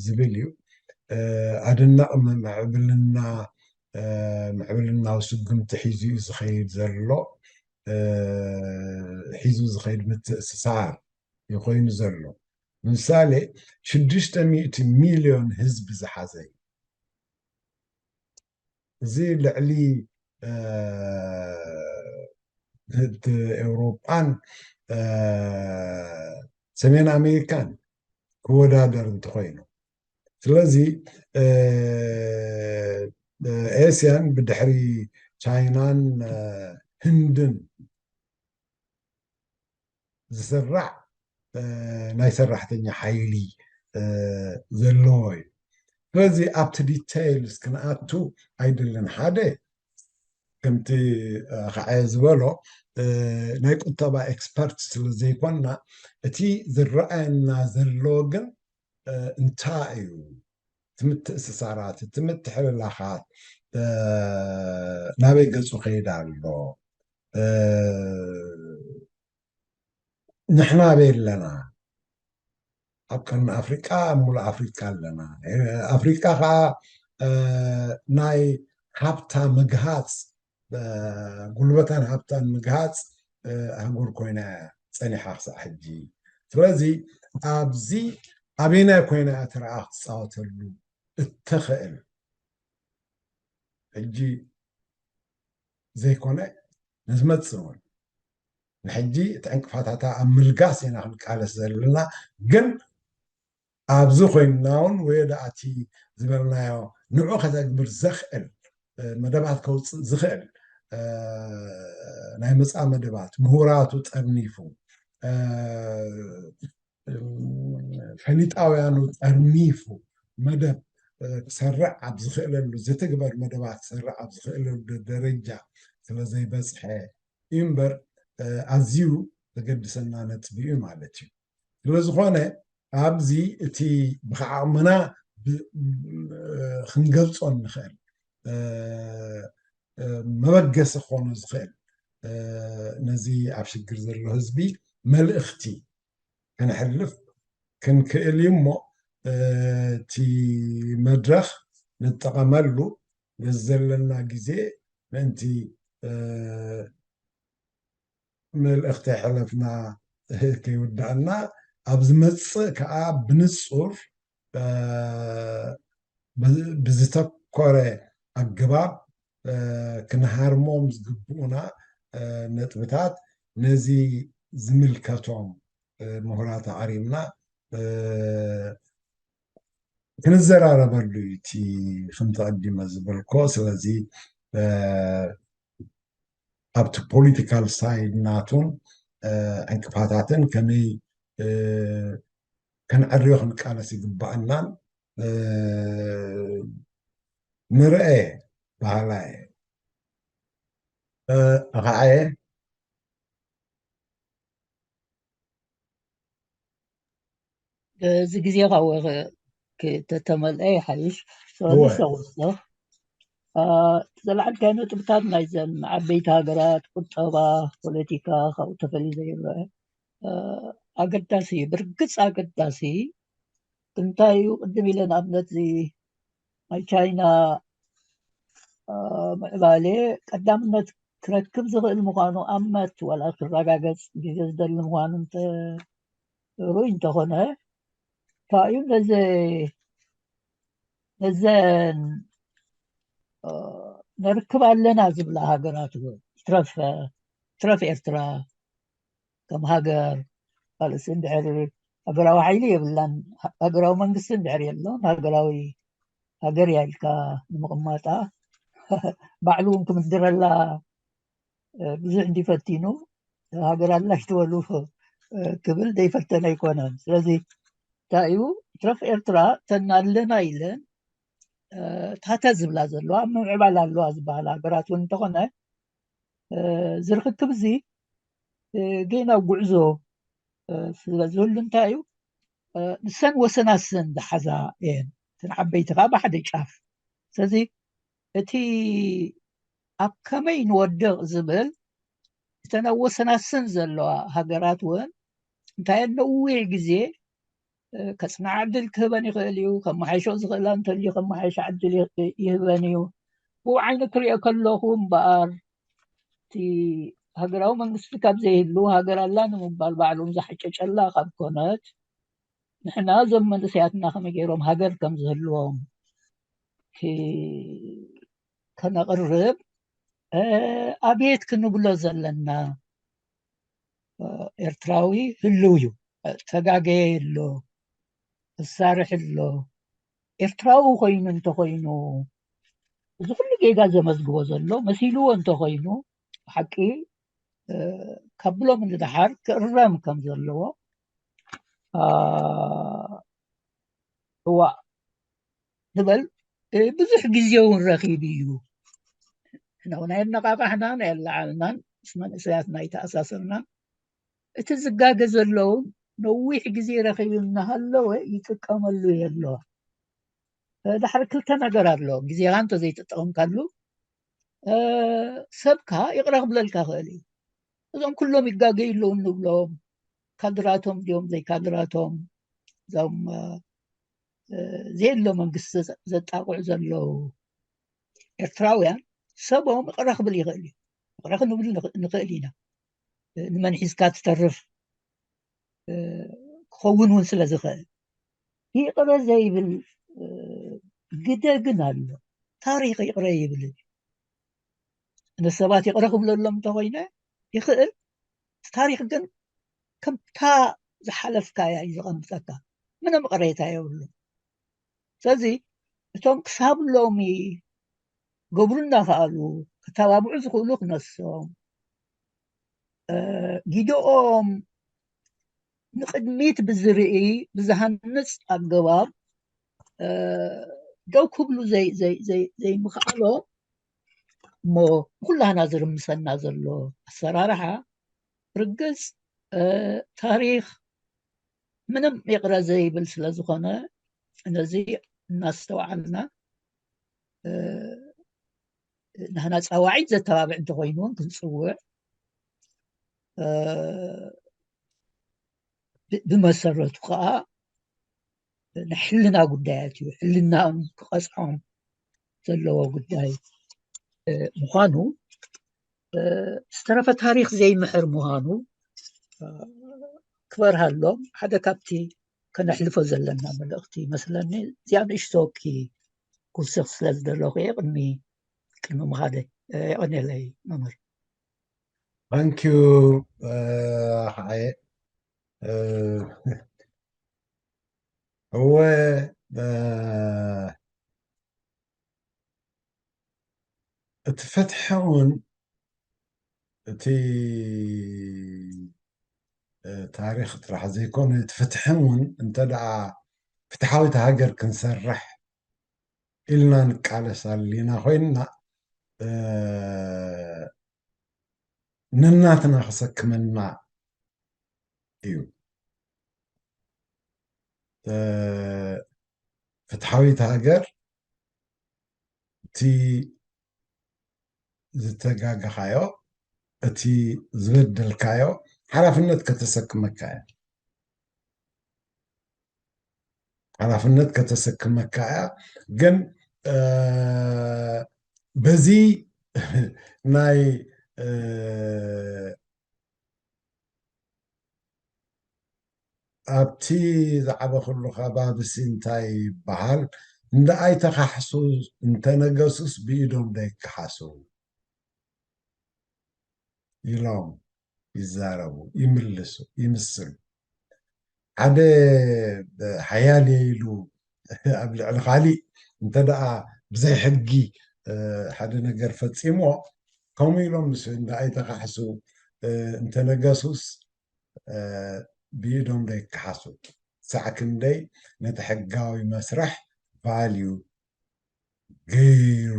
ዝብል እዩ። ኣደናቕ ምዕብልና ምዕብልናዊ ስጉምቲ ሒዙ እዩ ዝኸይድ ዘሎ። ሒዙ ዝኸይድ ምትእስሳር እዩ ኮይኑ ዘሎ። ምሳሌ ሽዱሽተ ሚእቲ ሚልዮን ህዝቢ ዝሓዘ እዩ። እዚ ልዕሊ ህብቲ ኤውሮጳን ሰሜን ኣሜሪካን ክወዳደር እንተኮይኑ፣ ስለዚ ኤስያን ብድሕሪ ቻይናን ህንድን ዝስራዕ ናይ ሰራሕተኛ ሓይሊ ዘለዎ እዩ። ስለዚ ኣብቲ ዲቴይልስ ክንኣቱ ኣይደልን። ሓደ ከምቲ ከዓ ዝበሎ ናይ ቁጠባ ኤክስፐርት ስለ ዘይኮንና እቲ ዝረኣየና ዘሎ ግን እንታይ እዩ እቲ ምትእስሳራት እቲ ምትሕልላኻት ናበይ ገፁ ከይድ ኣሎ ንሕና ኣበይ ኣለና? ኣብ ቀርኒ ኣፍሪቃ ኣብ ሙሉእ ኣፍሪቃ ኣለና። ኣፍሪቃ ከዓ ናይ ሃብታ ምግሃፅ ጉልበታን ሃብታን ምግሃፅ ኣህጉር ኮይና እያ ፀኒሓ ክሳዕ ሕጂ። ስለዚ ኣብዚ ኣበይናይ ኮይና እያ ተረኣ ክትፃወተሉ እትኽእል? ሕጂ ዘይኮነ ንዝመፅእ እውን ንሕጂ እቲ ዕንቅፋታታ ኣብ ምልጋስ ኢና ክንቃለስ ዘለና። ግን ኣብዚ ኮይንና እውን ወየዳ እቲ ዝበልናዮ ንዑ ከተግብር ዘኽእል መደባት ከውፅእ ዝኽእል ናይ መፃ መደባት ምሁራቱ ጠርኒፉ ፈሊጣውያኑ ጠርኒፉ መደብ ክሰርዕ ኣብ ዝኽእለሉ ዝትግበር መደባት ክሰርዕ ኣብ ዝኽእለሉ ደረጃ ስለ ዘይበፅሐ እዩ እምበር ኣዝዩ ዘገድሰና ነጥቢ እዩ ማለት እዩ። ስለዝኾነ ኣብዚ እቲ ብዓቕምና ክንገልፆ እንኽእል መበገሲ ክኾኖ ዝኽእል ነዚ ኣብ ሽግር ዘሎ ህዝቢ መልእኽቲ ከነሕልፍ ክንክእል እዩ እሞ እቲ መድረኽ ንጠቐመሉ በዚ ዘለና ግዜ ምእንቲ መልእኽቲ ሕለፍና ከይውዳእና ኣብ ዝመፅእ ከዓ ብንፁር ብዝተኮረ ኣገባብ ክንሃርሞም ዝግብኡና ነጥብታት ነዚ ዝምልከቶም ምሁራት ኣቕሪብና ክንዘራረበሉ እዩ እቲ ከምቲ ቀዲመ ዝበልኮ። ስለዚ ኣብቲ ፖለቲካል ሳይድ ናቱን እ፣ ዕንቅፋታትን ከመይ፣ እ፣ ከነዕርዮ ክንቃለስ ይግባኣናን፣ እ፣ ንርአ በሃላይ እየ። እ፣ ኸዓ እየ። እዚ ግዜ ካብ ወ-፣ ክ-፣ ተተመልአ ይሓይሽ። ስለዚ እወ። ሰውሶ፣ አ፣ እቲ ዘልዓልካዮ ነጥብታት ናይዘን ዓበይቲ ሃገራት ቁጠባ፣ ፖለቲካ ካብኡ ተፈልዩ ዘይረአ፣ አ፣ ኣገዳሲ እዩ። ብርግጽ ኣገዳሲ እንታይ እዩ? ቅድም ኢለ ንኣብነት እዚ ናይ ቻይና፣ አ፣ ምዕባሌ ቀዳምነት ክረክብ ዝኽእል ምዃኑ ኣመት ዋላ ክረጋገጽ ግዜ ዝደሊ ምዃኑ እንተ ርኡይ እንተኾነ፣ እንታይ እዩ ነዘ-፣ ነዘን፣ አ፣ ነርክብ ኣለና ዝብላ ሃገራት እውን ይትረፍ፣ ይትረፍ ኤርትራ ከም ሃገር፣ ካልእሲ እንድሕር ሃገራዊ ሓይሊ የብላን፣ ሃገራዊ መንግስቲ እንድሕር የሎን፣ ሃገራዊ ሃገር እያ ኢልካ ንምቕማጣ ባዕሉ እውን ክምድረላ፣ እ፣ ብዙሕ እንዲፈቲኑ፣ ሃገር ኣላሽ ትበሉ፣ እ፣ ክብል ዘይፈተነ ኣይኮነን። ስለዚ እንታይ እዩ፣ ትረፍ ኤርትራ ተን ኣለና ኢለን፣ እ፣ ታተ ዝብላ ዘለዋ፣ ኣብ ምምዕባል ኣለዋ ዝበሃላ ሃገራት እውን እንተኾነ፣ እ፣ ዝርክክብ እዚ፣ እ፣ ጌና ጉዕዞ፣ እ፣ ስለ ዝህሉ እንታይ እዩ፣ እ፣ ንሰን ወሰናስን ዝሓዛ እየን። እተን ዓበይቲ ከዓ ብሓደ ጫፍ። ስለዚ እቲ ኣብ ከመይ ንወድቕ ዝብል፣ እተን ኣብ ወሰናስን ዘለዋ ሃገራት እውን እንታይ ነዊሕ ግዜ፣ እ፣ ከጽንዓ ዕድል ክህበን ይኽእል እዩ። ከመሓይሾ ዝኽእላ እንተልዩ ከመሓይሻ ዕድል ይ-፣ ይህበን እዩ። ብኡ ዓይነት ክሪኦ ከለኹ እምበኣር፣ እቲ ሃገራዊ መንግስቲ ካብ ዘይህሉ ሃገር ኣላ ንምባል ባዕሉ ዝሓጨጨላ ካብ ኮነት፣ ንሕና እዞም መንእሰያትና ከመይ ገይሮም ሃገር ከም ዝህልዎም ክ-፣ ከነቕርብ፣ እ፣ ኣቤት ክንብሎ ዘለና። እ፣ ኤርትራዊ ህልው እዩ። ተጋገየ ኣሎ፣ እሳርሕ ኣሎ። ኤርትራዊ ኮይኑ እንተኾይኑ፣ እዚ ኩሉ ጌጋ ዘመዝግቦ ዘሎ መሲልዎ እንተኾይኑ፣ ብሓቂ፣ እ፣ ካብ ብሎም ንደሓር ክእረም ከም ዘለዎ፣ አ፣ እዋእ ንበል፣ እ፣ ብዙሕ ግዜ እውን ረኺቡ እዩ። ንሕና እውን ኣየነቓቓሕናን ኣየለዓልናን፣ ምስ መንእሰያትና ኣይተኣሳሰርናን። እቲ ዝጋገ ዘሎ እውን ነዊሕ ግዜ ረኺቡ እናሃለወ ይጥቀመሉ የሎ። እ፣ ድሕሪ ክልተ ነገር ኣሎ። ግዜኻ እንተዘይተጠቐምካሉ፣ እ፣ ሰብካ ይቕረ ክብለልካ ይኽእል እዩ። እዞም ኩሎም ይጋገዩ ኣለዉ እንብሎም ካድራቶም ድዮም ዘይካድራቶም፣ እዞም፣ እ፣ እ፣ ዘየሎ መንግስቲ ዘ-፣ ዘጣቕዑ ዘለዉ ኤርትራውያን፣ ሰቦም ይቕረ ክብል ይኽእል እዩ። ይቕረ ክንብል ንኽ-፣ ንኽእል ኢና። እ፣ ንመን ሒዝካ ትተርፍ፣ እ፣ ክኸውን እውን ስለ ዝኽእል። ይቕረ ዘይብል፣ እ፣ ግደ ግን ኣሎ። ታሪኽ ይቕረ ይብል እዩ። ንሰባት ይቕረ ክብለሎም እንተኾይነ ይኽእል። እቲ ታሪኽ ግን ከምታ ዝሓለፍካያ እዩ ዘቐምጠካ። ምንም ቅሬታ የብሉን። ስለዚ እቶም ክሳብ ሎሚ ገብሩ እናኸኣሉ፣ ከተባብዑ ዝኽእሉ ክነሶም፣ እ፣ ጊደኦም ንቕድሚት ብዝርኢ፣ ብዝሃንጽ ኣገባብ፣ እ፣ ደው ክብሉ ዘይ-፣ ዘይ-፣ ዘይ-፣ ዘይምኽኣሎም እሞ ንኩላህና ዝርምሰና ዘሎ ኣሰራርሓ፣ ርግጽ፣ እ፣ ታሪኽ ምንም ይቕረ ዘይብል ስለ ዝኾነ፣ ነዚ እናስተውዓልና፣ እ፣ ናህና ጸዋዒት ዘተባብዕ እንተኾይኑ እውን ክንጽውዕ፣ እ፣ ብ-፣ ብመሰረቱ ከኣ ናይ ሕልና ጉዳያት እዩ። ሕልናኦም ክቐጽዖም ዘለዎ ጉዳይ፣ እ፣ ምዃኑ፣ እ፣ ዝተረፈ ታሪኽ ዘይምሕር ምዃኑ፣ እ፣ ክበርሃሎም ሓደ ካብቲ ከነሕልፎ ዘለና መልእኽቲ ይመስለኒ። እዚኣ ንእሽቶ ክውስኽ ስለ ዝደለኹ እየ ቅድሚ፣ ቅድሚ ምኻደይ። እ፣ የቐንየለይ መምህር። Thank you፣ እ፣ ኸዓየ፣ እ፣ እወ፣ እ፣ እቲ ፍትሒ እውን፣ እቲ ታሪኽ ጥራሕ ዘይኮነ፣ እቲ ፍትሒ እውን እንተ ደኣ ፍትሓዊት ሃገር ክንሰርሕ ኢልና ንቃለስ ኣሊና ኮይንና፣ እ፣ ነናትና ክሰክመና እዩ። እ፣ ፍትሓዊት ሃገር እቲ ዝተጋገኻዮ፣ እቲ ዝበደልካዮ ሓላፍነት ከተሰክመካ እያ። ሓላፍነት ከተሰክመካ እያ። ግን፣ እ፣ በዚ ናይ፣ እ፣ ኣብቲ ዝዓበኹሉ ከባቢሲ እንታይ ይበሃል? እንዳ ኣይተኻሕሱ እንተነገሱስ ብኢዶም ዶ ይከሓሱ? ኢሎም ይዛረቡ፣ ይምልሱ፣ ይምስሉ። ሓደ ሓያል እየ ኢሉ ኣብ ልዕሊ ካሊእ እንተ ደኣ ብዘይ ሕጊ፣ እ፣ ሓደ ነገር ፈጺሞ፣ ከምኡ ኢሎም ምስ እንዳ ኣይተኻሕሱ፣ እ፣ እንተነገሱስ፣ እ፣ ብኢዶም ዶ ይከሓሱ? ሳዕ ክንደይ ነቲ ሕጋዊ መስርሕ ቫልዩ ገይሩ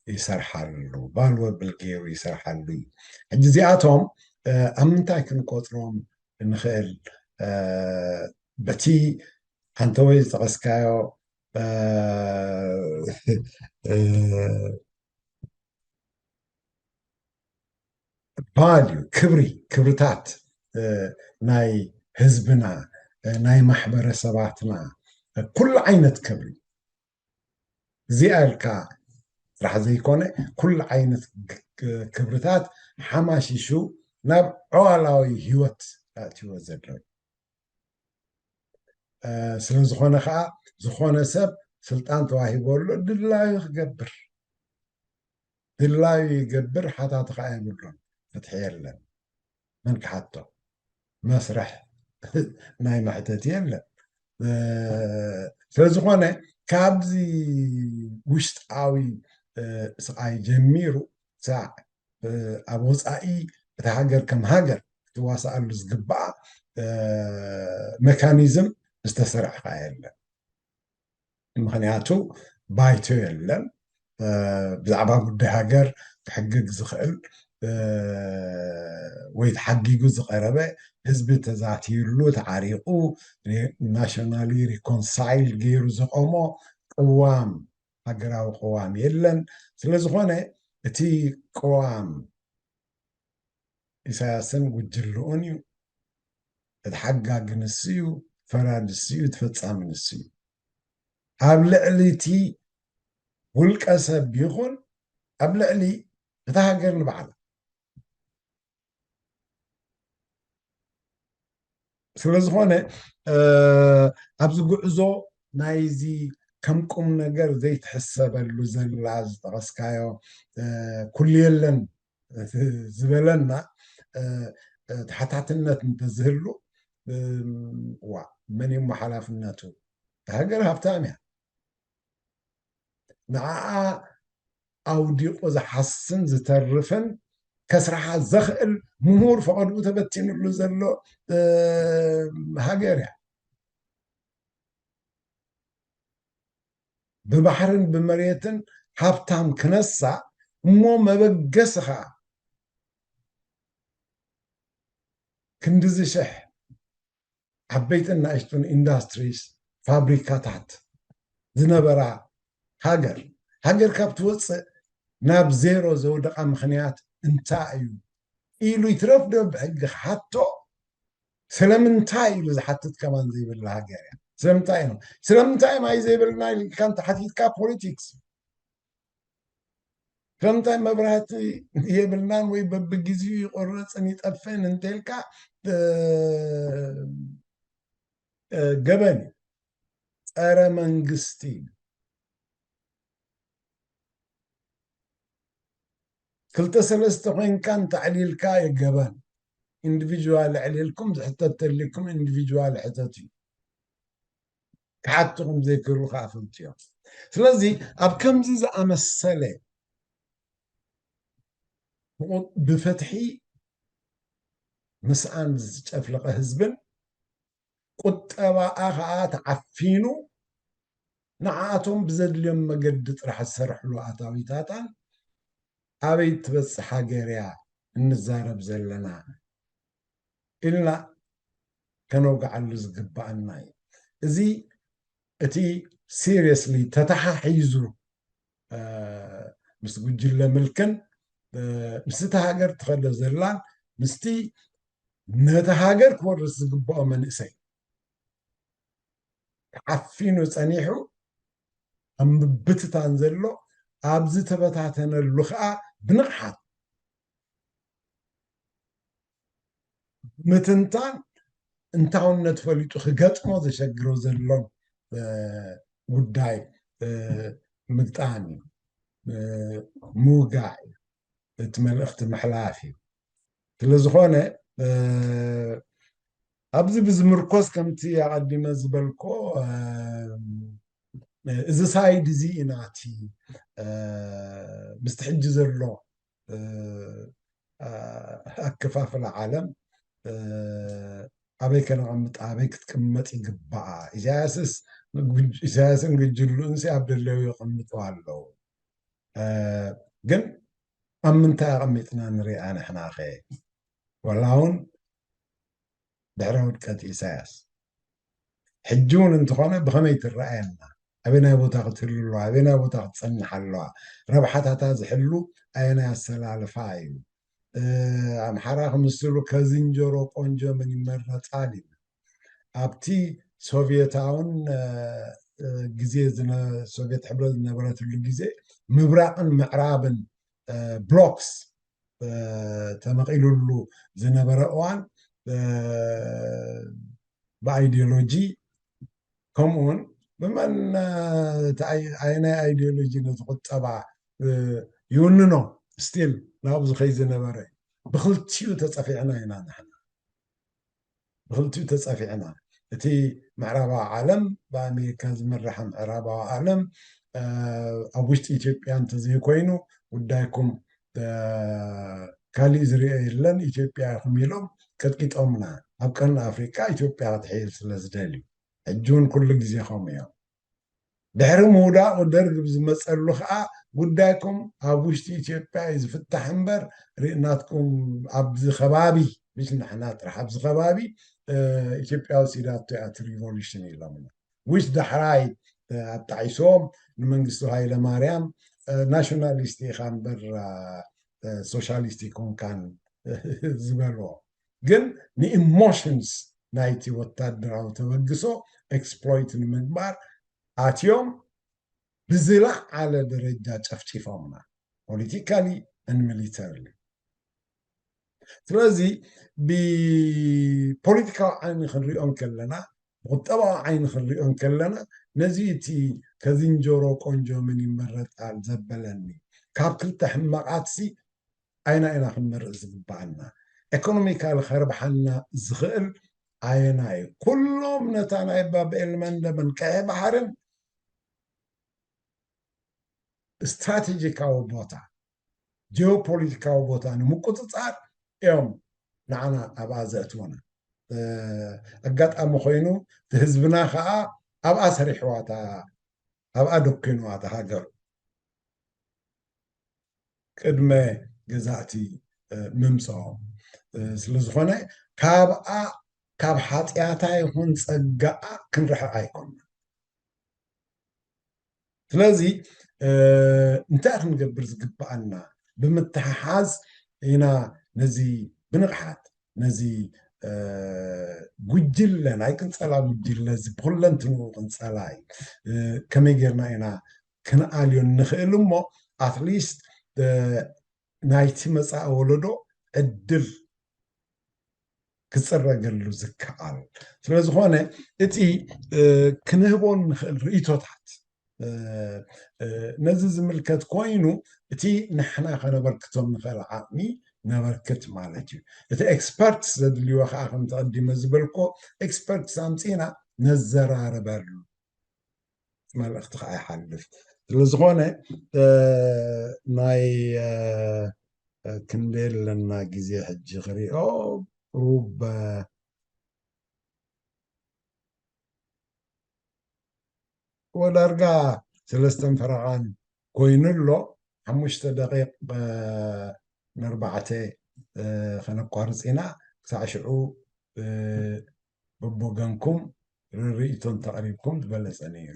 ይሰርሓሉ፣ ቫልወብል ገይሩ ይሰርሓሉ እዩ። ሕጂ እዚኣቶም፣ እ፣ ኣብ ምንታይ ክንቆጽሮም ንኽእል? እ፣ በቲ ኣንተ ወይ ዝጠቐስካዮ፣ እ፣ እ፣ ቫልዩ፣ ክብሪ፣ ክብርታት፣ እ፣ ናይ ህዝብና፣ እ፣ ናይ ማሕበረሰባትና፣ እ፣ ኩሉ ዓይነት ክብሪ። እዚኣ ኢልካ ጥራሕ ዘይኮነ፣ ኩሉ ዓይነት ግ-፣ ግ-፣ ክብርታት ሓማሺሹ ናብ ዕዋላዊ ህይወት ኣእትይዎ ዘሎ እዩ። እ፣ ስለ ዝኾነ ኸዓ፣ ዝኾነ ሰብ ስልጣን ተዋሂቡ ኣሎ፣ ድላዩ ክገብር። ድላዩ ይገብር፣ ሓታቲ ኸዓ የብሉን። ፍትሒ የለን። መን ክሓቶ? መስርሕ ናይ መሕተቲ የለን። እ፣ ስለ ዝኾነ፣ ካብዚ ውሽጣዊ፣ እ፣ ስቓይ ጀሚሩ፣ ሳዕ፣ እ፣ ኣብ ወጻኢ እታ ሃገር ከም ሃገር ክትዋስኣሉ ዝግባኣ፣ እ፣ መካኒዝም ዝተሰርዐ ኸዓ የለን። ምኽንያቱ ባይቶ የለን። እ፣ ብዛዕባ ጉዳይ ሃገር ክሕግግ ዝኽእል፣ እ፣ ወይ ተሓጊጉ ዝቐረበ፣ ህዝቢ ተዛትዩሉ፣ ተዓሪቑ፣ ሪ-፣ ናሽናሊ ሪኮንሳይል ገይሩ ዘቖሞ ቅዋም፣ ሃገራዊ ቅዋም የለን። ስለ ዝኾነ እቲ ቅዋም ኢሳያስን ጉጅልኡን እዩ። እቲ ሓጋጊ ንሱ እዩ፣ ፈራዲ ንሱ እዩ፣ እቲ ፈጻሚ ንሱ እዩ። ኣብ ልዕሊ እቲ ውልቀ ሰብ ይኹን ኣብ ልዕሊ እታ ሃገር ንባዕላ። ስለ ዝኾነ፣ እ፣ ኣብዚ ጉዕዞ ናይዚ ከም ቁም ነገር ዘይትሕሰበሉ ዘላ ዝጠቐስካዮ፣ እ፣ ኩሉ የለን ዝበለና፣ እ፣ እ፣ ተሓታትነት እንተዝህሉ፣ እም፣ ዋ፣ መን እዩ እሞ ሓላፍነቱ? እታ ሃገር ሃብታም እያ። ንዓኣ ኣውዲቑ ዝሓስን ዝተርፍን ከስርሓ ዘኽእል ምሁር ፈቐድኡ ተበቲኑሉ ዘሎ፣ እ፣ ሃገር እያ። ብባሕርን ብመሬትን ሃብታም ክነሳ እሞ መበገሲ ኸዓ ክንድዚ ሽሕ ዓበይትን ንኣሽቱን ኢንዳስትሪስ፣ ፋብሪካታት ዝነበራ ሃገር፣ ሃገር ካብ ትወፅእ ናብ ዜሮ ዘውደቓ ምኽንያት እንታይ እዩ ኢሉ ይትረፍ ዶ ብሕጊ ክሓቶ? ስለምንታይ ኢሉ ዝሓትት ከማን ዘይብላ ሃገር እያ። ስለምንታይ ነው? ስለምንታይ ማይ ዘይብልና ኢልካ እንተ ሓቲትካ ፖለቲክስ። ስለምንታይ መብራህቲ የብልናን ወይ በብግዚኡ ይቆረፅን ይጠፍእን እንተልካ፣ እ፣ እ፣ ገበን እዩ። ጸረ መንግስቲ እዩ። ክልተ ሰለስተ ኮይንካ እንተዕሊልካ የገበን። ኢንዲቪጁዋል ኣዕሊልኩም ዝሕተት ተሊኩም ኢንዲቪጁዋል ሕተት እዩ። ክሓትኹም ዘይክእሉ ከዓ ፈልጥዮም። ስለዚ ኣብ ከምዚ ዝኣመሰለ ብቑ-፣ ብፍትሒ ምስኣን ዝጨፍለቐ ህዝብን ቁጠባኣ ከዓ ተዓፊኑ ንዓኣቶም ብዘድልዮም መገዲ ጥራሕ ዝሰርሕሉ ኣታዊታታን ኣበይ ትበፅሕ ሃገር እያ እንዛረብ ዘለና ኢልና ከነውግዓሉ ዝግባኣና እዩ። እዚ እቲ ሲሪየስሊ ተተሓሒዙ ምስ ጉጅለ ምልክን ምስቲ ሃገር ትኸዶ ዘላን ምስቲ ነቲ ሃገር ክወርስ ዝግባኦ መንእሰይ ተዓፊኑ ጸኒሑ ኣብ ምብትታን ዘሎ ኣብዚ ተበታተነሉ ከዓ ብንቕሓት ምትንታን እንታውነት ፈሊጡ ክገጥሞ ዘሸግሮ ዘሎን ጉዳይ ምግጣም እዩ፣ ምውጋዕ እዩ፣ እቲ መልእኽቲ ምሕላፍ እዩ። ስለዝኾነ ኣብዚ ብዝምርኮስ ከምቲ ኣቐዲመ ዝበልኮ እዚ ሳይድ እዚ ኢና እቲ ምስቲ ሕጂ ዘሎ ኣከፋፍላ ዓለም ኣበይ ከነቐምጣ ኣበይ ክትቅመጥ ይግባኣ። ኢሳያስስ ኢሳያስን ግጅሉንሲ ኣብ ደለዩ ይቕምጡ ኣለዉ። ግን ኣብ ምንታይ ኣቐሚጥና ንሪኣ ንሕናኸ? ዋላ እውን ድሕረ ውድቀት ኢሳያስ ሕጂ እውን እንተኾነ ብኸመይ ትረኣየና? ኣበናይ ቦታ ክትህሉ ኣለዋ? ኣበናይ ቦታ ክትጸንሕ ኣለዋ? ረብሓታታ ዝሕሉ ኣየናይ ኣሰላልፋ እዩ? ኣምሓራ ክምስሉ ከዝንጀሮ ቆንጆ ምን ይመረጻል ይብል። ኣብቲ ሶቪየታውን ግዜ ሶቪየት ሕብረት ዝነበረትሉ ግዜ ምብራቕን ምዕራብን ብሎክስ ተመቒሉሉ ዝነበረ እዋን ብኣይዲዮሎጂ ከምኡውን ብመን ኣየናይ ኣይዲዮሎጂ ነቲ ቁጠባ ይውንኖ ስቲል ናብዚ ከይ ዝነበረ ብክልቲኡ ተፀፊዕና ኢና ንሕና ብክልቲኡ ተፀፊዕና እቲ ምዕራባዊ ዓለም ብኣሜሪካ ዝምራሕ ምዕራባዊ ዓለም ኣብ ውሽጢ ኢትዮጵያ እንተዘይኮይኑ ጉዳይኩም ካሊእ ዝርኦ የለን ኢትዮጵያ ኢኹም ኢሎም ቀጥቂጦምና ኣብ ቀርኒ ኣፍሪቃ ኢትዮጵያ ክትሕይል ስለ ዝደልዩ ሕጂ እውን ኩሉ ግዜ ከምኡ እዮም ድሕሪ ምውዳቕ ደርግ ብዝመፀሉ ከዓ ጉዳይኩም ኣብ ውሽጢ ኢትዮጵያ እዩ ዝፍታሕ እምበር ናትኩም ኣብዚ ከባቢ ምሽ ንሕና ጥራሕ ኣብዚ ከባቢ ኢትዮጵያ ወሲዳቶ እያ እቲ ሪቮሉሽን ኢሎምና which ዳሕራይ ኣጣዒሶም ንመንግስቱ ሃይለ ማርያም ናሽናሊስት ኢኻ እምበር ሶሻሊስት ይኮንካን ዝበልዎ ግን ንኢሞሽንስ ናይቲ ወታደራዊ ተበግሶ ኤክስፕሎይት ንምግባር ኣትዮም ብዝለዓለ ደረጃ ጨፍጪፎምና politically and militarily ስለዚ ብፖለቲካዊ ዓይኒ ክንሪኦ እንከለና ብቁጠባዊ ዓይኒ ክንሪኦ እንከለና ነዚ እቲ ከዝንጀሮ ቆንጆ ምን ይመረጣል ዘበለኒ ካብ ክልተ ሕማቃትሲ ኣይና ኢና ክንመርእ ዝግባኣና economically ከርብሓና ዝኽእል ኣየና እዩ ኩሎም ነታ ናይ ባብኤል መንደብን ቀይሕ ባሕርን ስትራቴጂካዊ ቦታ ጂኦፖለቲካዊ ቦታ ንምቁፅፃር እዮም ንዓና ኣብኣ ዘእትወና ኣጋጣሚ ኮይኑ ህዝብና ከዓ ኣብኣ ሰሪሕዋታ ኣብኣ ደኪንዋ እታ ሃገሩ ቅድመ ገዛእቲ ምምፅኦም ስለዝኾነ ካብኣ ካብ ሓጢኣታ ይኹን ፀጋኣ ክንርሕቕ ኣይኮንና ስለዚ እንታይ ክንገብር ዝግባኣና ብምትሕሓዝ ኢና ነዚ ብንቕሓት ነዚ ጉጅለ ናይ ቅንፀላ ጉጅለ እዚ ብኩለንትንኡ ቅንፀላ እዩ ከመይ ጌርና ኢና ክንኣልዮ ንኽእል እሞ ኣትሊስት ናይቲ መፃኢ ወለዶ ዕድል ክፅረገሉ ዝከኣል ስለዝኾነ እቲ ክንህቦ ንኽእል ርእቶታት ነዚ ዝምልከት ኮይኑ እቲ ንሕና ከነበርክቶም ንኽእል ዓቕሚ ነበርክት ማለት እዩ እቲ ኤክስፐርትስ ዘድልዮ ከዓ ከም ተቐዲመ ዝበልኮ ኤክስፐርትስ ኣምፂና ነዘራርበሉ መልእኽቲ ከዓ ይሓልፍ ስለዝኾነ ናይ ክንደይ ኣለና ግዜ ሕጂ ክሪኦ ቁሩብ፣ እ፣ ወዳርጋ ሰለስተን ፈረቓን ኮይኑ ኣሎ። ሓሙሽተ ደቂቕ፣ እ፣ ንኣርባዕተ፣ እ፣ ከነቋርጽ ኢና። ክሳዕ ሽዑ፣ እ፣ በቦገንኩም ርርኢቶ እንተቕሪብኩም ዝበለጸ ነይሩ።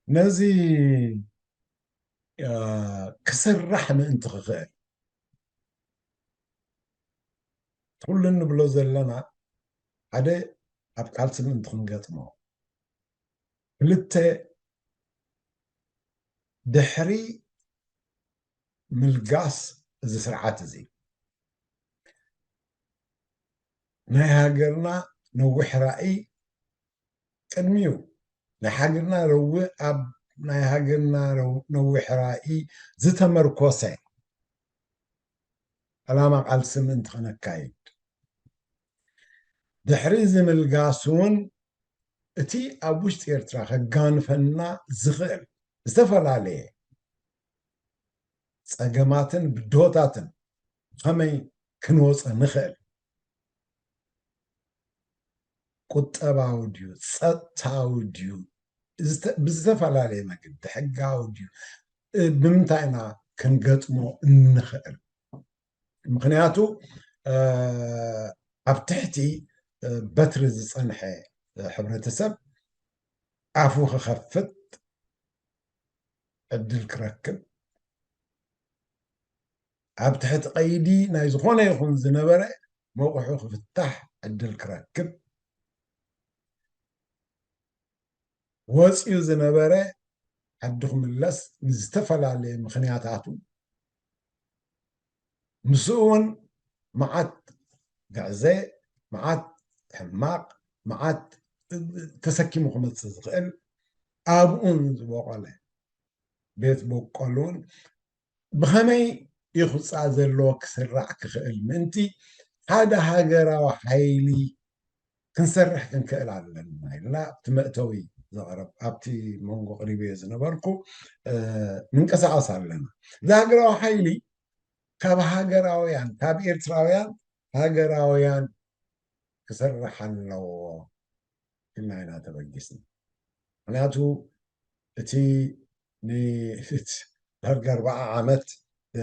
ነዚ፣ እ፣ ክስራሕ ምእንቲ ክኽእል፣ ኩሉ እንብሎ ዘለና ሓደ ኣብ ቃልሲ ምእንቲ ክንገጥሞ፣ ክልተ ድሕሪ ምልጋስ እዚ ስርዓት እዚ ናይ ሃገርና ነዊሕ ራእይ ቅድሚኡ ናይ ሃገርና ረዊ-፣ ኣብ ናይ ሃገርና ረው-፣ ነዊሕ ራእይ ዝተመርኮሰ ዕላማ ቃልሲ ምእንቲ ከነካይድ፣ ድሕሪ እዚ ምልጋስ እውን እቲ ኣብ ውሽጢ ኤርትራ ከጋንፈና ዝኽእል ዝተፈላለየ ጸገማትን ብድሆታትን ብኸመይ ክንወጾ ንኽእል፣ ቁጠባዊ ድዩ፣ ጸጥታዊ ድዩ፣ ዝተ-፣ ብዝተፈላለየ መገዲ ሕጋዊ ድዩ፣ እ፣ ብምንታይ ኢና ክንገጥሞ እንኽእል? ምኽንያቱ፣ እ፣ ኣብ ትሕቲ፣ እ፣ በትሪ ዝጸንሐ፣ እ፣ ሕብረተሰብ ኣፉ ክኸፍት ዕድል ክረክብ፣ ኣብ ትሕቲ ቀይዲ ናይ ዝኾነ ይኹን ዝነበረ መቑሑ ክፍታሕ ዕድል ክረክብ፣ ወፂኡ ዝነበረ ዓዱ ክምለስ ንዝተፈላለየ ምኽንያታቱ፣ ምስኡ እውን መዓት ግዕዘ፣ መዓት ሕማቕ፣ መዓት ተሰኪሙ ክመፅእ ዝኽእል፣ ኣብኡን ዝበቖለ ቤት በቆሉን ብኸመይ እዩ ክውፃእ ዘለዎ ክስራዕ ክኽእል ምእንቲ ሓደ ሃገራዊ ሓይሊ ክንሰርሕ ክንክእል ኣለና ኢልና ኣብቲ መእተዊ ዘቕረብ፣ ኣብቲ መንጎ ቅሪበዮ ዝነበርኩ፣ እ፣ ንንቀሳቐስ ኣለና። እዚ ሃገራዊ ሓይሊ ካብ ሃገራውያን፣ ካብ ኤርትራውያን ሃገራውያን ክሰርሕ ኣለዎ ኢልና ኢና ተበጊስና። ምኽንያቱ እቲ ን-፣ ዳርጋ ኣርብዓ ዓመት፣ እ፣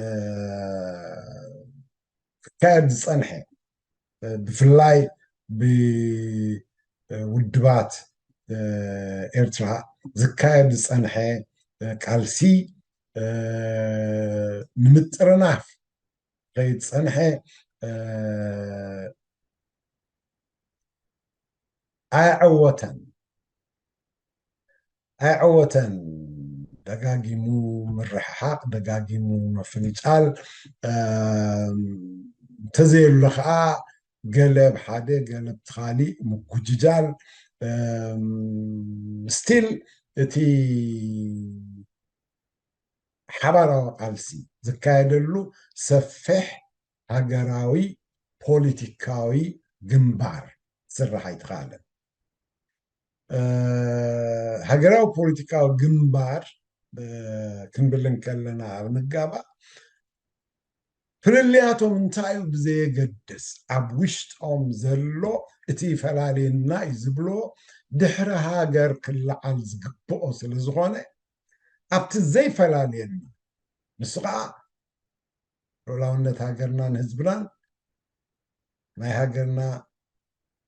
ክካየድ ዝጸንሐ፣ እ፣ ብፍላይ ብውድባት፣ እ፣ ኤርትራ ዝካየድ ዝጸንሐ፣ እ፣ ቃልሲ፣ እ፣ ንምጥርናፍ ዝኸይድ ዝጸንሐ፣ እ፣ ኣየዐወተን። ኣየዐወተን። ደጋጊሙ ምርሕሓቕ፣ ደጋጊሙ ምፍንጫል፣ እም፣ እንተዘየሎ ኸዓ ገለ ብሓደ፣ ገለ ብቲ ኻሊእ ምጉጅጃል፣ እም፣ ስቲል እቲ ሓባራዊ ቃልሲ ዝካየደሉ ሰፊሕ ሃገራዊ ፖለቲካዊ ግንባር ክስራሕ ኣይተኻእለን። እ፣ ሃገራዊ ፖለቲካዊ ግንባር፣ እ፣ ክንብል እንከለና ኣብ ንጋባእ ፍልልያቶም እንታይ እዩ ብዘየገድስ፣ ኣብ ውሽጦም ዘሎ እቲ ይፈላልየና እዩ ዝብሎ ድሕሪ ሃገር ክለዓል ዝግብኦ ስለ ዝኾነ፣ ኣብቲ ዘይፈላልየና፣ ንሱ ኸዓ ልኡላውነት ሃገርናን ህዝብናን፣ ናይ ሃገርና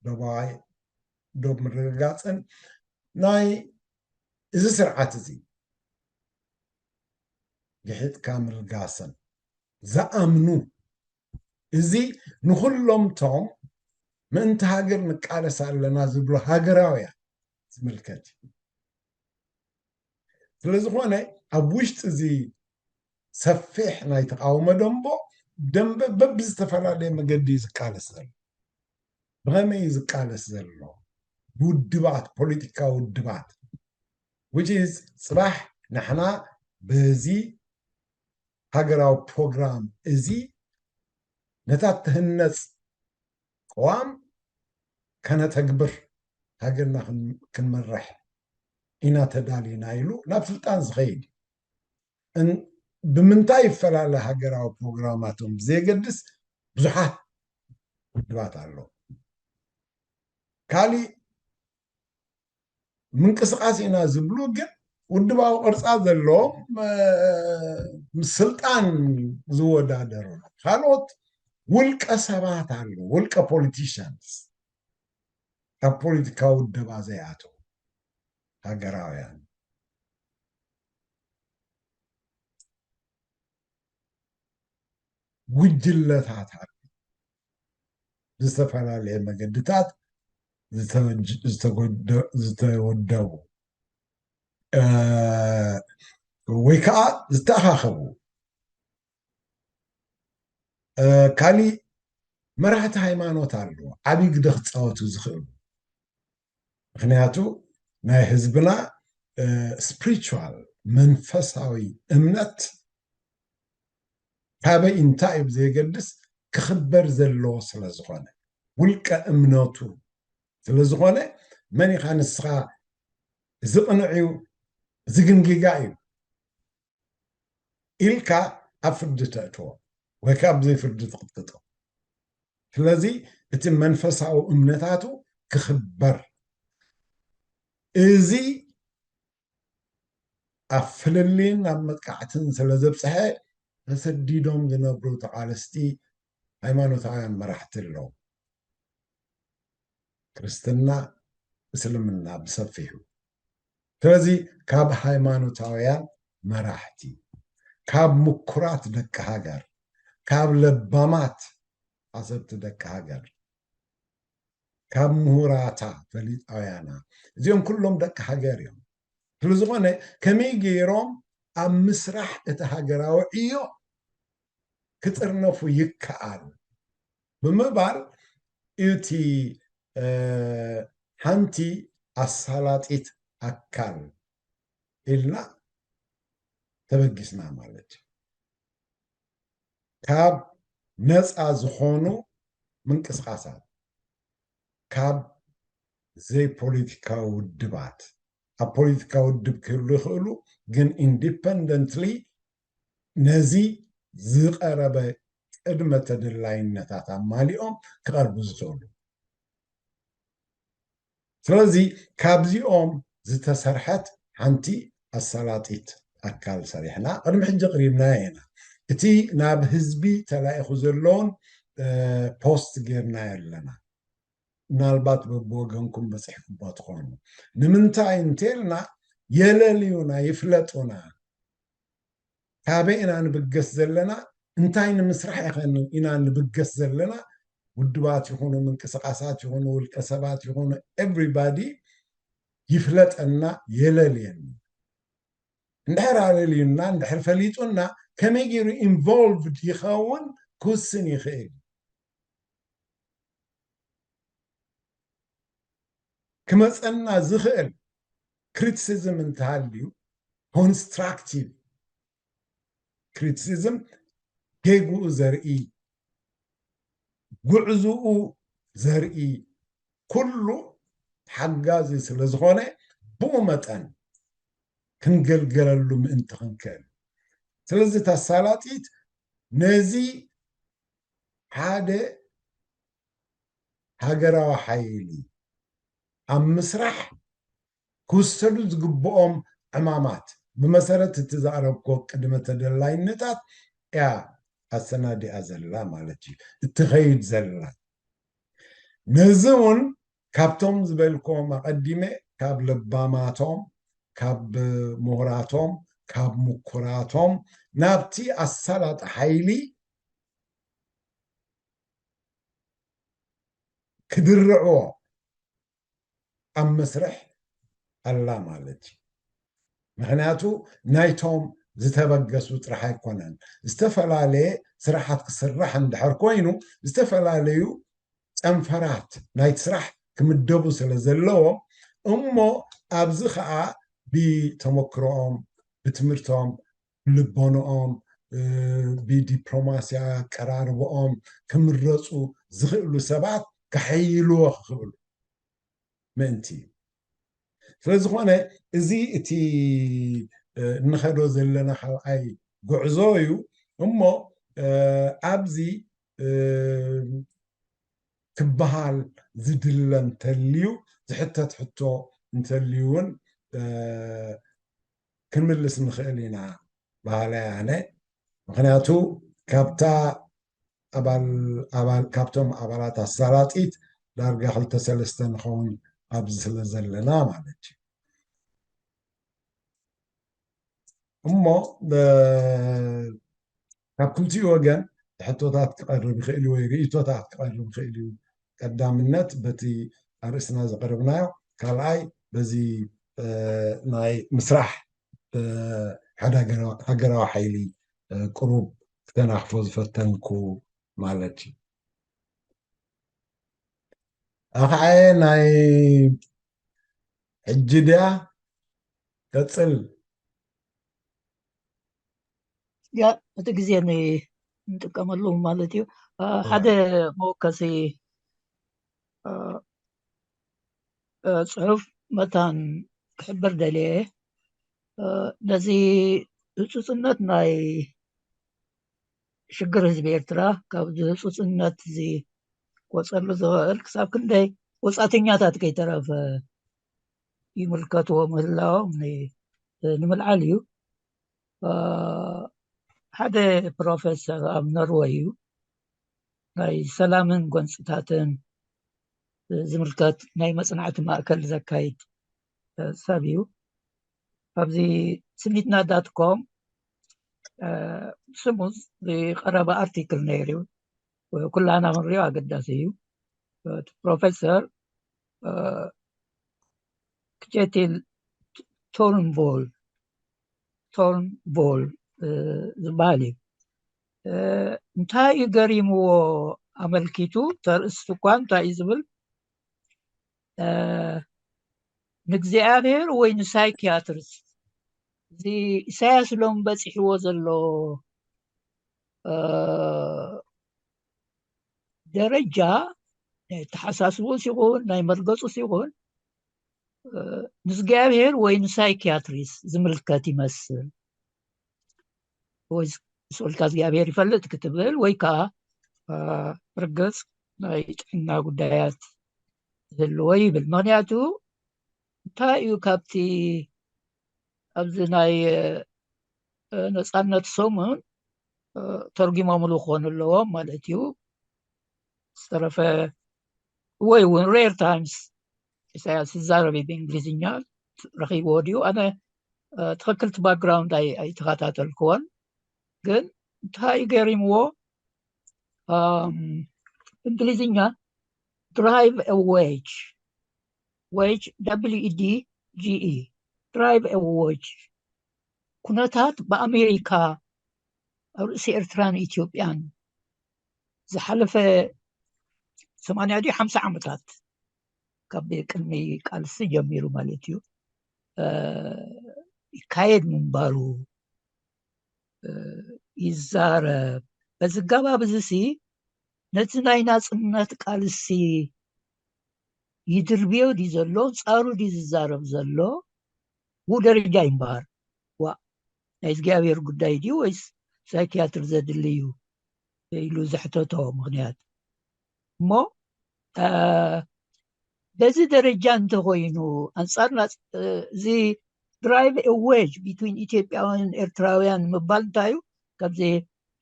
ዶባይ ዶብ ምርግጋጽን ናይ እዚ ስርዓት እዚ ግሒጥካ ምልጋስን ዝኣምኑ፣ እዚ ንኹሎም ቶም ምእንቲ ሃገር ንቃለስ ኣለና ዝብሉ ሃገራውያን ዝምልከት እዩ። ስለ ዝኾነ ኣብ ውሽጢ እዚ ሰፊሕ ናይ ተቃውሞ ደንቦ፣ ደንበ በብዝተፈላለየ መገዲ እዩ ዝቃለስ ዘሎ። ብኸመይ እዩ ዝቃለስ ዘሎ? ብውድባት፣ ፖለቲካዊ ውድባት። Which is፣ ጽባሕ ንሕና በዚ ሃገራዊ ፕሮግራም እዚ ነታ ትህነጽ ቅዋም ከነተግብር፣ ሃገርና ክን-፣ ክንመርሕ ኢና ተዳሊና ኢሉ ናብ ስልጣን ዝኸይድ። እን-፣ ብምንታይ ይፈላለ ሃገራዊ ፕሮግራማቶም ብዘየገድስ፣ ብዙሓት ውድባት ኣሎ። ካሊእ ምንቅስቃስ ኢና ዝብሉ ግን ውድባዊ ቅርፃ ዘለዎም፣ እ፣ ምስ ስልጣን ዝወዳደሩ ካልኦት ውልቀ ሰባት ኣለዉ፣ ውልቀ ፖሊቲሽንስ ኣብ ፖለቲካዊ ውደባ ዘይኣተዉ ሃገራውያን ጉጅለታት ኣለዉ። ብዝተፈላለየ መገድታት ዝተወጅ-፣ ዝተጎደ-፣ ዝተወደቡ፣ እ፣ ወይ ከዓ ዝተኣኻኸቡ። እ፣ ካሊእ መራሕቲ ሃይማኖት ኣለዉ፣ ዓብዪ ግደ ክፃወቱ ዝኽእሉ። ምኽንያቱ ናይ ህዝብና፣ እ፣ ስፕሪቹዋል፣ መንፈሳዊ እምነት ካበይ እንታይ እዩ ብዘየገድስ ክኽበር ዘለዎ ስለ ዝኾነ፣ ውልቀ እምነቱ ስለ ዝኾነ፣ መን ኢኻ ንስኻ፣ እዚ ቅኑዕ እዩ፣ እዚ ግን ጌጋ እዩ ኢልካ ኣብ ፍርዲ ተእትዎ ወይ ከዓ ብዘይ ፍርዲ ትቕጥቅጦ። ስለዚ እቲ መንፈሳዊ እምነታቱ ክኽበር፣ እዚ ኣብ ፍልልይን ኣብ መጥቃዕትን ስለ ዘብፅሐ፣ ተሰዲዶም ዝነብሩ ተቓለስቲ ሃይማኖታውያን መራሕቲ ኣለዉ። ክርስትና፣ እስልምና ብሰፊሑ። ስለዚ ካብ ሃይማኖታውያን መራሕቲ፣ ካብ ምኩራት ደቂ ሃገር፣ ካብ ለባማት ሓሰብቲ ደቂ ሃገር፣ ካብ ምሁራታ ፈሊጣውያና፣ እዚኦም ኩሎም ደቂ ሃገር እዮም። ስለዝኾነ ከመይ ገይሮም ኣብ ምስራሕ እቲ ሃገራዊ ዕዮ ክጥርነፉ ይከኣል ብምባል እቲ፣ እ፣ ሓንቲ ኣሳላጢት ኣካል ኢልና ተበጊስና ማለት እዩ። ካብ ነፃ ዝኾኑ ምንቅስቃሳት፣ ካብ ዘይፖለቲካዊ ውድባት፣ ኣብ ፖለቲካዊ ውድብ ክህሉ ይኽእሉ፣ ግን ኢንዲፐንደንትሊ ነዚ ዝቐረበ ቅድመ ተደላይነታት ኣማሊኦም ክቐርቡ ዝኽእሉ። ስለዚ ካብዚኦም ዝተሰርሐት ሓንቲ ኣሳላጢት ኣካል ሰሪሕና፣ ቅድሚ ሕጂ ኣቕሪብናዮ ኢና። እቲ ናብ ህዝቢ ተላኢኹ ዘለውን፣ እ፣ ፖስት ጌርናዮ ኣለና። ምናልባት በብወገንኩም በፂሕኩሞ ትኾኑ። ንምንታይ እንተልና፣ የለልዩና፣ ይፍለጡና። ካበይ ኢና ንብገስ ዘለና? እንታይ ንምስራሕ ኢኸ ን-፣ ኢና ንብገስ ዘለና? ውድባት ይኹኑ፣ ምንቅስቃሳት ይኹኑ፣ ውልቀ ሰባት ይኹኑ፣ ኤቭሪባዲ ይፍለጠና፣ የለልየና። እንድሕር ኣለልዩና፣ እንድሕር ፈሊጡና፣ ከመይ ገይሩ ኢንቮልቭድ ይኸውን ክውስን ይኽእል። ክመፀና ዝኽእል ክሪቲሲዝም እንተሃልዩ፣ ኮንስትራክቲቭ ክሪቲሲዝም፣ ጌግኡ ዘርኢ፣ ጉዕዝኡ ዘርኢ፣ ኩሉ ሓጋዚ ስለ ዝኾነ፣ ብኡ መጠን ክንገልገለሉ ምእንቲ ክንክእል። ስለዚ ተሳላጢት ነዚ ሓደ ሃገራዊ ሓይሊ ኣብ ምስራሕ ክውሰዱ ዝግብኦም ዕማማት ብመሰረት እቲ ዘቕረብኮ ቅድመ ተደላይነታት እያ ኣሰናዲኣ ዘላ ማለት እዩ፣ እትኸይድ ዘላ። ነዚ እውን ካብቶም ዝበልኮም ኣቐዲመ፣ ካብ ለባማቶም፣ ካብ ምሁራቶም፣ ካብ ምኩራቶም ናብቲ ኣሳላጢ ሓይሊ ክድርዕዎ ኣብ መስርሕ ኣላ ማለት እዩ። ምኽንያቱ ናይቶም ዝተበገሱ ጥራሕ ኣይኮነን። ዝተፈላለየ ስራሓት ክስራሕ እንድሕር ኮይኑ፣ ዝተፈላለዩ ጨንፈራት ናይቲ ስራሕ ክምደቡ ስለ ዘለዎ፣ እሞ ኣብዚ ኸዓ ብተመክሮኦም፣ ብትምህርቶም፣ ልቦንኦም፣ እ፣ ብዲፕሎማሲ ኣቀራርብኦም ክምረፁ ዝኽእሉ ሰባት ከሐይልዎ ክኽእሉ ምእንቲ እዩ። ስለዝኾነ እዚ እቲ፣ እ፣ እንኸዶ ዘለና ካልኣይ ጉዕዞ እዩ። እሞ፣ እ፣ ኣብዚ ክበሃል ዝድለ እንተልዩ፣ ዝሕተት ሕቶ እንተልዩ እውን ክንምልስ ንኽእል ኢና በሃላይ ኣነ። ምኽንያቱ ካብታ ኣባል ኣባል ካብቶም ኣባላት ኣሳላጢት ዳርጋ ክልተ ሰለስተ ንኸውን ኣብዚ ስለ ዘለና ማለት እዩ። እሞ ካብ ክልቲኡ ወገን ሕቶታት ክቐርብ ይኽእል እዩ ወይ ርእቶታት ክቐርብ ይኽእል እዩ። ቀዳምነት በቲ ኣርእስትና ዘቕረብናዮ፣ ካልኣይ በዚ ናይ ምስራሕ ሓደ ሃገራዊ ሓይሊ ቅሩብ ክተናኽፎ ዝፈተንኩ ማለት እዩ። ኣኽዓየ ናይ ሕጂ ድያ? ቀጽል። ያ እቲ ግዜ ንጥቀመሉ ማለት እዩ። ሓደ መወከሲ ጽሑፍ መታን ክሕብር ደልየ፣ ነዚ ህፁፅነት ናይ ሽግር ህዝቢ ኤርትራ ካብ ህፁፅነት እዚ ክወፀሉ ዝኽእል ክሳብ ክንደይ ወፃእተኛታት ከይተረፈ ይምልከትዎ ምህላዎም ንምልዓል እዩ። ሓደ ፕሮፌሰር ኣብ ኖርወይ እዩ፣ ናይ ሰላምን ጎንፅታትን ዝምልከት ናይ መፅናዕቲ ማእከል ዘካይድ ሰብ እዩ። ኣብዚ ስኒትና ዳት ኮም ስሙ ዝቐረበ ኣርቲክል ነይሩ እዩ። ኩላና ክንሪኦ ኣገዳሲ እዩ። እቲ ፕሮፌሰር ክቼቲል ቶርንቦል ቶርንቦል ዝበሃል እዩ። እንታይ እዩ ገሪምዎ ኣመልኪቱ፣ ተርእስቲ እኳ እንታይ እዩ ዝብል፣ ንእግዚኣብሔር ወይ ንሳይኪያትሪስት፣ እዚ ኢሳያስ ሎም በፂሕዎ ዘሎ ደረጃ ናይ ተሓሳስቦስ ይኹን ናይ መርገፁስ ይኹን ንእግዚኣብሔር ወይ ንሳይኪያትሪስት ዝምልከት ይመስል። ወይ ስኡልካ እግዚኣብሔር ይፈልጥ ክትብል ወይ ከዓ ርግፅ ናይ ጥዕና ጉዳያት ዝህልዎ ይብል። ምክንያቱ እንታይ እዩ ካብቲ ኣብዚ ናይ ነፃነት ሰሙን ተርጉሞምሉ ክኾኑ ኣለዎም ማለት እዩ። ዝተረፈ ወይ እውን ሬር ታይምስ ኢሳያስ ዝዛረብ ብእንግሊዝኛ ረኺብዎ ድዩ? ኣነ ትኽክልቲ ባክግራውንድ ኣይተኸታተልክዎን፣ ግን እንታይ ገሪምዎ እንግሊዝኛ ድራይቭ ዌጅ ዌጅ ደብሊው ኢ ዲ ጂ ኢ ድራይቭ ዌጅ ኩነታት ብኣሜሪካ ኣብ ርእሲ ኤርትራን ኢትዮጵያን ዝሓለፈ ሰማንያ ድዩ ሓምሳ ዓመታት ካብ ቅድሚ ቃልሲ ጀሚሩ ማለት እዩ ይካየድ ምንባሩ ይዛረብ። በዚ ኣገባብ እዚ ሲ ነቲ ናይ ናፅነት ቃልሲ ይድርብዮ ድዩ ዘሎ፣ ፃሩ ድዩ ዝዛረብ ዘሎ? ብኡ ደረጃ ይምበሃል። ዋ ናይ እግዚኣብሔር ጉዳይ ድዩ ወይስ ሳይኪያትር ዘድሊ እዩ ኢሉ ዘሕተቶ ምክንያት እሞ በዚ ደረጃ እንተኮይኑ ኣንፃር እዚ ድራይቭ ዌጅ ቢትዊን ኢትዮጵያውያን ኤርትራውያን ምባል እንታይ እዩ? ከምዚ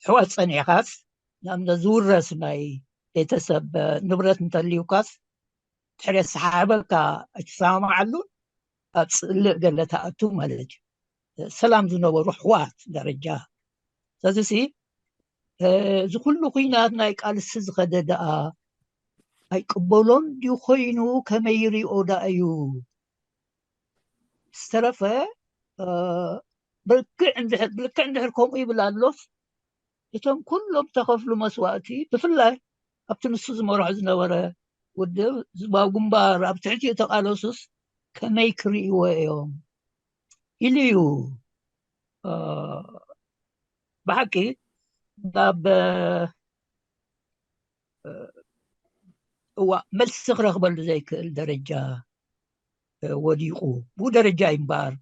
ሕዋት ፀኒዕካስ ንኣብነት ዝውረስ ናይ ቤተሰብ ንብረት እንተልዩካስ ድሕሪ ኣሰሓሕበካ ኣይትሰማማዓሉን ኣብ ፅልእ ገለ ተኣቱ ማለት እዩ። ሰላም ዝነበሩ ኣሕዋት ደረጃ። ስለዚ እዚ ኩሉ ኩናት ናይ ቃልሲ ዝኸደ ደኣ ኣይቅበሎን ድዩ ኮይኑ ከመይ ይሪኦ ደኣ እዩ? ዝተረፈ ብልክዕ እንድሕር ከምኡ ይብል ኣሎስ እቶም ኩሎም ተኸፍሉ መስዋእቲ ብፍላይ ኣብቲ ንሱ ዝመርሖ ዝነበረ ውድብ ህዝባዊ ግንባር ኣብ ትሕቲኡ ተቓለሱስ ከመይ ክርእይዎ እዮም ኢሉ እዩ ብሓቂ ናብ እዋ መልሲ ክረኽበሉ ዘይክእል ደረጃ ወዲቑ ብኡ ደረጃ እዩ እምበኣር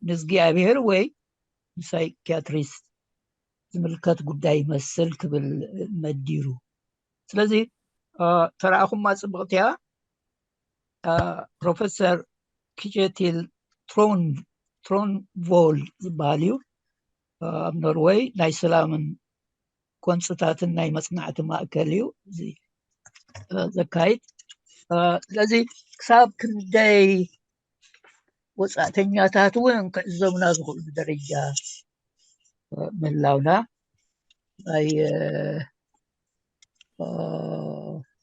ንእግዚኣብሔር ወይ ንሳይኪያትሪስት ዝምልከት ጉዳይ ይመስል ክብል መዲሩ። ስለዚ ተረኣኹማ ጽብቕቲ እያ። ፕሮፌሰር ኪጀቲል ትሮንቮል ዝበሃል እዩ። ኣብ ኖርወይ ናይ ሰላምን ጎንፅታትን ናይ መፅናዕቲ ማእከል እዩ እዚ ዘካይድ። ስለዚ ክሳብ ክንደይ ወፃእተኛታት እውን ክዕዘቡና ዝኽእሉ ደረጃ ምህላውና ናይ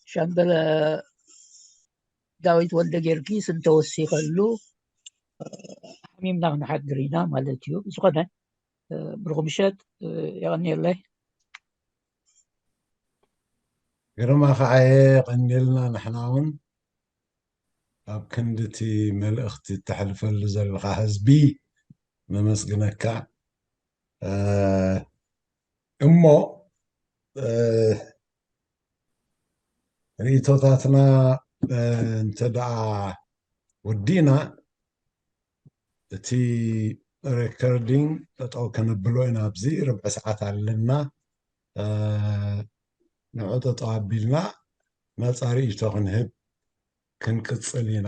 ሻምበል ዳዊት ወልደ ጊዮርጊስ እንተወሲኸሉ ሓሚምና ክንሓድር ኢና ማለት እዩ። ዝኾነ ብሩኽ ምሸት፣ የቐንየለይ። ግርማ ከዓ የቐንየልና። ንሕና እውን ኣብ ክንድቲ መልእኽቲ እተሕልፈሉ ዘለኻ ህዝቢ ነመስግነካ። እሞ ርእቶታትና እንተ ደኣ ወዲእና፣ እቲ ሬከርዲንግ ጠጠው ከነብሎ ኢና። ኣብዚ ርብዒ ሰዓት ኣለና። ንዑ ጠጠው ኣቢልና ናጻ ርእይቶ ክንህብ ክንቅጽል ኢና።